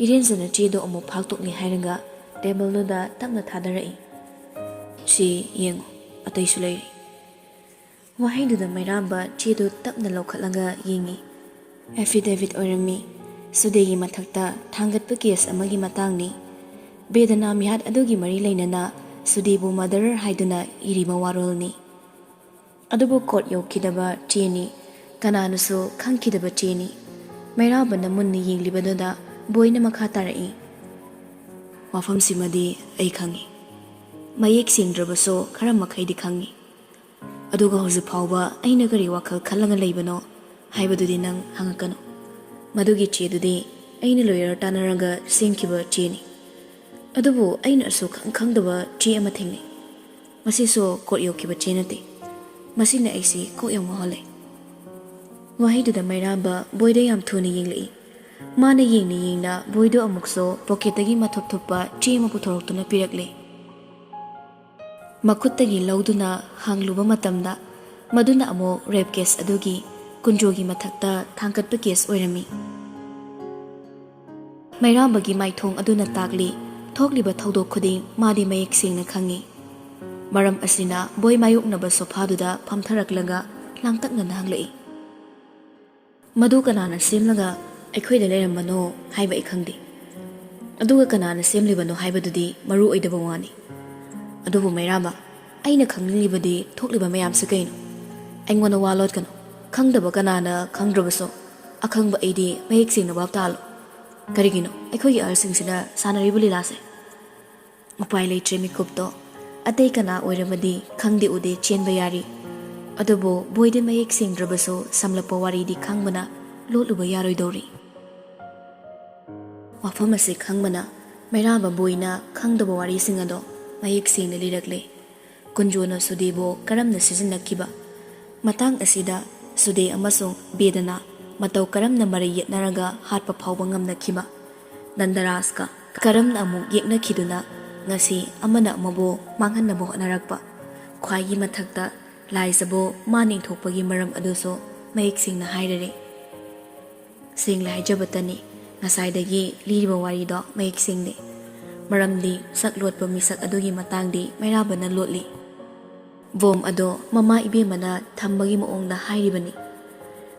ꯏꯔꯦꯟꯖꯅ ꯆꯦꯗꯣ ꯑꯃꯨꯛ ꯐꯥꯛꯇꯣꯛꯂꯦ ꯍꯥꯏꯔꯒ ꯇꯦꯕꯜꯗꯨꯗ ꯇꯞꯅ ꯊꯥꯗꯔꯛꯏ꯫ "ꯁꯤ ꯌꯦꯡꯉꯨ, ꯑꯇꯩꯁꯨ ꯂꯩꯔꯤ꯫" ꯋꯥꯍꯩꯗꯨꯗ ꯃꯩꯔꯥꯝꯕ ꯆꯦꯗꯨ ꯇꯞꯅ ꯂꯧꯈꯠꯂꯒ ꯌꯦꯡꯉꯤ꯫ ꯑꯦꯐꯤꯗꯦꯚꯤꯠ ꯑꯣꯏꯔꯝꯃꯤ꯫ ꯁꯨꯗꯦꯒꯤ ꯃꯊꯛꯇ ꯊꯥꯡꯒꯠꯄ ꯀꯦꯁ ꯑꯃꯒꯤ ꯃꯇꯥꯡꯅꯤ꯫ ꯕꯦꯗꯅꯥ ꯃꯤꯍꯥꯠ ꯑꯗꯨꯒꯤ ꯃꯔꯤ ꯂꯩꯅꯅ ꯁꯨꯗꯦꯕꯨ ꯃꯔꯗꯔꯔ ꯍꯥꯏꯗꯨꯅ ꯏꯔꯤꯕ ꯋꯥꯔꯣꯜꯅꯤ꯫ ꯑꯗꯨꯕꯨ ꯀꯣꯔꯠ ꯌꯧꯈꯤꯗꯕ ꯆꯦꯅꯤ, ꯀꯅꯥꯅꯁꯨ ꯈꯪꯈꯤꯗꯕ ꯆꯦꯅꯤ꯫ ꯃꯩꯔꯥꯕꯅ ꯃꯨꯟꯅ ꯌꯦꯡꯂꯤꯕꯗꯨꯗ ꯕꯣꯏꯅ ꯃꯈꯥ ꯇꯥꯔꯛꯏ, "ꯋꯥꯐꯝꯁꯤꯃꯗꯤ ꯑꯩ ꯈꯪꯏ꯫ ꯃꯌꯦꯛ ꯁꯦꯡꯗ꯭ꯔꯕꯁꯨ ꯈꯔ ꯃꯈꯩꯗꯤ ꯈꯪꯏ꯫ ꯑꯗꯨꯒ ꯍꯧꯖꯤꯛ ꯐꯥꯎꯕ ꯑꯩꯅ ꯀꯔꯤ ꯋꯥꯈꯜ ꯈꯜꯂꯒ ꯂꯩꯕꯅꯣ ꯍꯥꯏꯕꯗꯨꯗꯤ ꯅꯪ ꯍꯪꯉꯛꯀꯅꯨ꯫ ꯃꯗꯨꯒꯤ ꯆꯦꯗꯨꯗꯤ ꯑꯩꯅ ꯂꯣꯌꯔ ꯇꯥꯟꯅꯔꯒ ꯁꯦꯝꯈꯤꯕ ꯆꯦꯅꯤ꯫ ꯑꯗꯨꯕꯨ ꯑꯩꯅꯁꯨ ꯈꯪ ꯈꯪꯗꯕ ꯆꯦ ꯑꯃ ꯊꯦꯡꯅꯩ꯫ ꯃꯁꯤꯁꯨ ꯀꯣꯔꯠ ꯌꯧꯈꯤꯕ ꯆꯦ ꯅꯠꯇꯦ꯫ ꯃꯁꯤꯅ ꯑꯩꯁꯤ ꯀꯣꯛ ꯌꯥꯝ ꯉꯥꯎꯍꯜꯂꯦ꯫ ꯋꯥꯍꯩꯗꯨꯗ ꯃꯩꯔꯥꯝꯕ ꯕꯣꯏꯗ ꯌꯥꯝ ꯊꯨꯅ ꯌꯦꯡꯂꯛꯏ꯫ ꯃꯥꯅ ꯌꯦꯡꯅ ꯌꯦꯡꯅ ꯕꯣꯏꯗꯨ ꯑꯃꯨꯛꯁꯨ ꯄꯣꯀꯦꯠꯇꯒꯤ ꯃꯊꯨꯞ ꯊꯨꯞꯄ ꯆꯦ ꯑꯃ ꯄꯨꯊꯣꯔꯛꯇꯨꯅ ꯄꯤꯔꯛꯂꯦ꯫ ꯃꯈꯨꯠꯇꯒꯤ ꯂꯧꯗꯨꯅ ꯍꯥꯡꯂꯨꯕ ꯃꯇꯝꯗ, ꯃꯗꯨꯅ ꯑꯃꯨꯛ ꯔꯦꯞ ꯀꯦꯁ ꯑꯗꯨꯒꯤ ꯀꯨꯟꯖꯣꯒꯤ ꯃꯊꯛꯇ ꯊꯥꯡꯒꯠꯄ ꯀꯦꯁ ꯑꯣꯏꯔꯝꯃꯤ꯫ ꯃꯩꯔꯥꯝꯕꯒꯤ ꯃꯥꯏꯊꯣꯡ ꯑꯗꯨꯅ ꯇꯥꯛꯂꯤ, ꯊꯣꯛꯂꯤꯕ ꯊꯧꯗꯣꯛ ꯈꯨꯗꯤꯡ ꯃꯥꯗꯤ ꯃꯌꯦꯛ ꯁꯦꯡꯅ ꯈꯪꯏ꯫ ꯃꯔꯝ ꯑꯁꯤꯅ ꯕꯣꯏ ꯃꯥꯌꯣꯛꯅꯕ ꯁꯣꯐꯥꯗꯨꯗ ꯐꯝꯊꯔꯛꯂꯒ ꯂꯥꯡꯇꯛꯅꯅ ꯍꯪꯂꯛꯏ, "ꯃꯗꯨ ꯀꯅꯥꯅ ꯁꯦꯝꯂꯒ ꯑꯩꯈꯣꯏꯗ ꯂꯩꯔꯝꯕꯅꯣ ꯍꯥꯏꯕ ꯑꯩ ꯈꯪꯗꯦ꯫ ꯑꯗꯨꯒ ꯀꯅꯥꯅ ꯁꯦꯝꯂꯤꯕꯅꯣ ꯍꯥꯏꯕꯗꯨꯗꯤ ꯃꯔꯨ ꯑꯣꯏꯗꯕ ꯋꯥꯅꯤ꯫ ꯑꯗꯨꯕꯨ ꯃꯩꯔꯥꯝꯕ, ꯑꯩꯅ ꯈꯪꯅꯤꯡꯂꯤꯕꯗꯤ ꯊꯣꯛꯂꯤꯕ ꯃꯌꯥꯝꯁꯤ ꯀꯩꯅꯣ? ꯑꯩꯉꯣꯟꯗ ꯋꯥ ꯂꯣꯠꯀꯅꯨ꯫ ꯈꯪꯗꯕ ꯀꯅꯥꯅ ꯈꯪꯗ꯭ꯔꯕꯁꯨ ꯑꯈꯪꯕ ꯑꯩꯗꯤ ꯃꯌꯦꯛ ꯁꯦꯡꯅ ꯚꯥꯞ ꯇꯥꯍꯜꯂꯨ꯫ ꯀꯔꯤꯒꯤꯅꯣ ꯑꯩꯈꯣꯏꯒꯤ ꯑꯍꯜꯁꯤꯡꯁꯤꯅ ꯁꯥꯟꯅꯔꯤꯕ ꯂꯤꯂꯥꯁꯦ?" ꯎꯄꯥꯏ ꯂꯩꯇ꯭ꯔꯦ ꯃꯤꯀꯨꯞꯇꯣ꯫ ꯑꯇꯩ ꯀꯅꯥ ꯑꯣꯏꯔꯕꯗꯤ ꯈꯪꯗꯦ ꯎꯗꯦ ꯆꯦꯟꯕ ꯌꯥꯔꯤ꯫ ꯑꯗꯨꯕꯨ ꯕꯣꯏꯗ ꯃꯌꯦꯛ ꯁꯦꯡꯗ꯭ꯔꯕꯁꯨ ꯁꯝꯂꯞꯄ ꯋꯥꯔꯤꯗꯤ ꯈꯪꯕꯅ ꯂꯣꯠꯂꯨꯕ ꯌꯥꯔꯣꯏꯗꯧꯔꯤ꯫ ꯋꯥꯐꯝ ꯑꯁꯤ ꯈꯪꯕꯅ ꯃꯩꯔꯥꯕ ꯕꯣꯏꯅ ꯈꯪꯗꯕ ꯋꯥꯔꯤꯁꯤꯡ ꯑꯗꯣ ꯃꯌꯦꯛ ꯁꯦꯡꯅ ꯂꯤꯔꯛꯂꯦ꯫ ꯀꯨꯟꯖꯣꯅ ꯁꯨꯗꯦꯕꯨ ꯀꯔꯝꯅ ꯁꯤꯖꯤꯟꯅꯈꯤꯕ? ꯃꯇꯥꯡ ꯑꯁꯤꯗ ꯁꯨꯗꯦ ꯑꯃꯁꯨꯡ ꯕꯦꯗꯅ ꯃꯇꯧ ꯀꯔꯝꯅ ꯃꯔꯩ ꯌꯦꯠꯅꯔꯒ ꯍꯥꯠꯄ ꯐꯥꯎꯕ ꯉꯝꯅꯈꯤꯕ? ꯅꯟꯗꯔꯥꯖꯀ ꯀꯔꯝꯅ ꯑꯃꯨꯛ ꯌꯦꯛꯅꯈꯤꯗꯨꯅ ꯉꯁꯤ ꯑꯃꯅ ꯑꯃꯕꯨ ꯃꯥꯡꯍꯟꯅꯕ ꯍꯣꯠꯅꯔꯛꯄ? ꯈ꯭ꯋꯥꯏꯒꯤ ꯃꯊꯛꯇ ꯂꯥꯏꯖꯕꯨ ꯃꯥ ꯅꯤꯡꯊꯣꯛꯄꯒꯤ ꯃꯔꯝ ꯑꯗꯨꯁꯨ ꯃꯌꯦꯛ ꯁꯦꯡꯅ ꯍꯥꯏꯔꯔꯦ꯫ ꯁꯦꯡꯅ ꯍꯥꯏꯖꯕꯇꯅꯤ, ꯉꯁꯥꯏꯗꯒꯤ ꯂꯤꯔꯤꯕ ꯋꯥꯔꯤꯗꯣ ꯃꯌꯦꯛ ꯁꯦꯡꯗꯦ꯫ ꯃꯔꯝꯗꯤ ꯁꯛ ꯂꯣꯠꯄ ꯃꯤꯁꯛ ꯑꯗꯨꯒꯤ ꯃꯇꯥꯡꯗꯤ ꯃꯩꯔꯥꯕꯅ ꯂꯣꯠꯂꯤ꯫ ꯕꯣꯝ ꯑꯗꯣ ꯃꯃꯥ ꯏꯕꯦꯝꯃꯅ ꯊꯝꯕꯒꯤ ꯃꯑꯣꯡꯗ ꯍꯥꯏꯔꯤꯕꯅꯤ꯫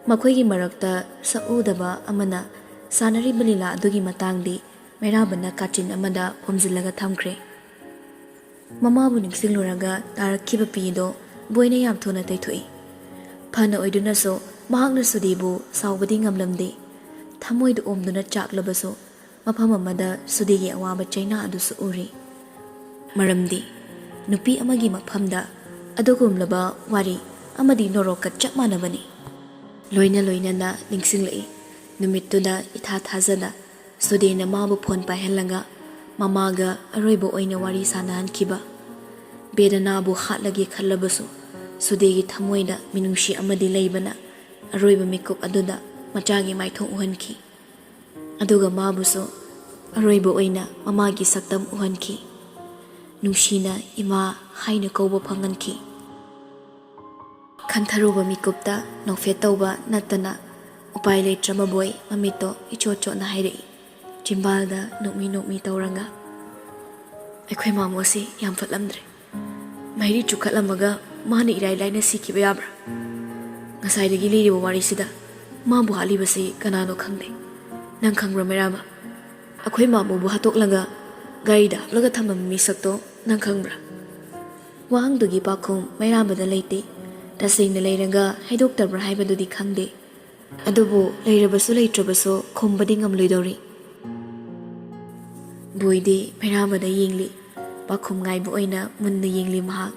ꯃꯈꯣꯏꯒꯤ ꯃꯔꯛꯇ ꯁꯛꯎꯗꯕ ꯑꯃꯅ ꯁꯥꯟꯅꯔꯤꯕ ꯂꯤꯂꯥ ꯑꯗꯨꯒꯤ ꯃꯇꯥꯡꯗꯤ ꯃꯩꯔꯥꯕꯅ ꯀꯥꯆꯤꯟ ꯑꯃꯗ ꯐꯨꯝꯖꯤꯜꯂꯒ ꯊꯝꯈ꯭ꯔꯦ꯫ ꯃꯃꯥꯕꯨ ꯅꯤꯡꯁꯤꯡꯂꯨꯔꯒ ꯇꯥꯔꯛꯈꯤꯕ ꯄꯤꯗꯣ ꯕꯣꯏꯅ ꯌꯥꯝ ꯊꯨꯅ ꯇꯩꯊꯣꯛꯏ꯫ ꯐꯅ ꯑꯣꯏꯗꯨꯅꯁꯨ ꯃꯍꯥꯛꯅ ꯁꯨꯗꯦꯕꯨ ꯁꯥꯎꯕꯗꯤ ꯉꯝꯂꯝꯗꯦ꯫ ꯊꯃꯣꯏꯗ ꯑꯣꯝꯗꯨꯅ ꯆꯥꯛꯂꯕꯁꯨ ꯃꯐꯝ ꯑꯃꯗ ꯁꯨꯗꯦꯒꯤ ꯑꯋꯥꯕ ꯆꯩꯅꯥ ꯑꯗꯨꯁꯨ ꯎꯔꯤ꯫ ꯃꯔꯝꯗꯤ ꯅꯨꯄꯤ ꯑꯃꯒꯤ ꯃꯐꯝꯗ ꯑꯗꯨꯒꯨꯝꯂꯕ ꯋꯥꯔꯤ ꯑꯃꯗꯤ ꯅꯣꯔꯣꯛꯀ ꯆꯞ ꯃꯥꯟꯅꯕꯅꯤ꯫ ꯂꯣꯏꯅ ꯂꯣꯏꯅꯅ ꯅꯤꯡꯁꯤꯡꯂꯛꯏ, ꯅꯨꯃꯤꯠꯇꯨꯗ ꯏꯊꯥ ꯊꯥꯖꯗ ꯁꯨꯗꯦꯅ ꯃꯥꯕꯨ ꯐꯣꯟ ꯄꯥꯏꯍꯜꯂꯒ ꯃꯃꯥꯒ ꯑꯔꯣꯏꯕ ꯑꯣꯏꯅ ꯋꯥꯔꯤ ꯁꯥꯟꯅꯍꯟꯈꯤꯕ꯫ ꯕꯦꯗꯅꯥꯕꯨ ꯍꯥꯠꯂꯒꯦ ꯈꯜꯂꯕꯁꯨ, ꯁꯨꯗꯦꯒꯤ ꯊꯃꯣꯏꯗ ꯃꯤꯅꯨꯡꯁꯤ ꯑꯃꯗꯤ ꯂꯩꯕꯅ ꯑꯔꯣꯏꯕ ꯃꯤꯀꯨꯞ ꯑꯗꯨꯗ ꯃꯆꯥꯒꯤ ꯃꯥꯏꯊꯣꯡ ꯎꯍꯟꯈꯤ꯫ ꯑꯗꯨꯒ ꯃꯥꯕꯨꯁꯨ ꯑꯔꯣꯏꯕ ꯑꯣꯏꯅ ꯃꯃꯥꯒꯤ ꯁꯛꯇꯝ ꯎꯍꯟꯈꯤ꯫ ꯅꯨꯡꯁꯤꯅ "ꯏꯃꯥ" ꯍꯥꯏꯅ ꯀꯧꯕ ꯐꯪꯍꯟꯈꯤ꯫ ꯈꯟꯊꯔꯨꯕ ꯃꯤꯀꯨꯞꯇ ꯅꯣꯛꯐꯦꯠ ꯇꯧꯕ ꯅꯠꯇꯅ ꯎꯄꯥꯏ ꯂꯩꯇ꯭ꯔꯕ ꯕꯣꯏ ꯃꯃꯤꯠꯇꯣ ꯏꯆꯣꯠ ꯆꯣꯠꯅ ꯍꯥꯏꯔꯛꯏ, ꯆꯤꯝꯕꯥꯜꯗ ꯅꯣꯛꯃꯤ ꯅꯣꯛꯃꯤ ꯇꯧꯔꯒ꯫ "ꯑꯩꯈꯣꯏ ꯃꯥꯃꯣꯁꯤ ꯌꯥꯝ ꯐꯠꯂꯝꯗ꯭ꯔꯦ꯫ ꯃꯩꯔꯤ ꯆꯨꯈꯠꯂꯝꯃꯒ ꯃꯥꯅ ꯏꯔꯥꯏ ꯂꯥꯏꯅ ꯁꯤꯈꯤꯕ ꯌꯥꯕ꯭ꯔꯥ? ꯉꯁꯥꯏꯗꯒꯤ ꯂꯤꯔꯤꯕ ꯋꯥꯔꯤꯁꯤꯗ ꯃꯥꯕꯨ ꯍꯥꯠꯂꯤꯕꯁꯤ ꯀꯅꯥꯅꯣ ꯈꯪꯗꯦ꯫ ꯅꯪ ꯈꯪꯕ꯭ꯔꯥ, ꯃꯩꯔꯥꯕ? ꯑꯩꯈꯣꯏ ꯃꯥꯃꯣꯕꯨ ꯍꯥꯠꯇꯣꯛꯂꯒ ꯒꯥꯔꯤꯗ ꯍꯥꯞꯂꯒ ꯊꯝꯂꯝꯕ ꯃꯤꯁꯛꯇꯣ ꯅꯪ ꯈꯪꯕ꯭ꯔꯥ?" ꯋꯥꯍꯪꯗꯨꯒꯤ ꯄꯥꯎꯈꯨꯝ ꯃꯩꯔꯥꯕꯗ ꯂꯩꯇꯦ꯫ ꯇꯁꯦꯡꯅ ꯂꯩꯔꯒ ꯍꯥꯏꯗꯣꯛꯇꯕ꯭ꯔꯥ ꯍꯥꯏꯕꯗꯨꯗꯤ ꯈꯪꯗꯦ꯫ ꯑꯗꯨꯕꯨ ꯂꯩꯔꯕꯁꯨ ꯂꯩꯇ꯭ꯔꯕꯁꯨ ꯈꯨꯝꯕꯗꯤ ꯉꯝꯂꯣꯏꯗꯧꯔꯤ꯫ ꯕꯣꯏꯗꯤ ꯃꯩꯔꯥꯕꯗ ꯌꯦꯡꯂꯤ꯫ ꯄꯥꯎꯈꯨꯝ ꯉꯥꯏꯕ ꯑꯣꯏꯅ ꯃꯨꯟꯅ ꯌꯦꯡꯂꯤ ꯃꯍꯥꯛ꯫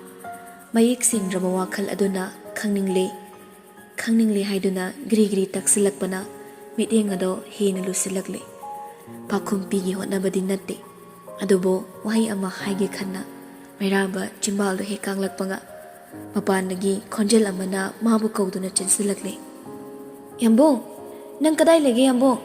ꯃꯌꯦꯛ ꯁꯦꯡꯗ꯭ꯔꯕ ꯋꯥꯈꯜ ꯑꯗꯨꯅ "ꯈꯪꯅꯤꯡꯂꯦ, ꯈꯪꯅꯤꯡꯂꯦ" ꯍꯥꯏꯗꯨꯅ ꯒ꯭ꯔꯤ ꯒ꯭ꯔꯤ ꯇꯛꯁꯤꯜꯂꯛꯄꯅ ꯃꯤꯠꯌꯦꯡ ꯑꯗꯣ ꯍꯦꯟꯅ ꯂꯨꯁꯤꯜꯂꯛꯂꯦ꯫ ꯄꯥꯎꯈꯨꯝ ꯄꯤꯒꯦ ꯍꯣꯠꯅꯕꯗꯤ ꯅꯠꯇꯦ꯫ ꯑꯗꯨꯕꯨ ꯋꯥꯍꯩ ꯑꯃ ꯍꯥꯏꯒꯦ ꯈꯟꯅ ꯃꯩꯔꯥꯕ ꯆꯤꯝꯕꯥꯜꯗꯣ ꯍꯦꯛ ꯀꯥꯡꯂꯛꯄꯒ ꯃꯄꯥꯟꯗꯒꯤ ꯈꯣꯟꯖꯦꯜ ꯑꯃꯅ ꯃꯥꯕꯨ ꯀꯧꯗꯨꯅ ꯆꯦꯟꯁꯤꯜꯂꯛꯂꯦ꯫ "ꯌꯥꯝꯕꯨꯡ! ꯅꯪ ꯀꯗꯥꯏ ꯂꯩꯒꯦ, ꯌꯥꯝꯕꯨꯡ?"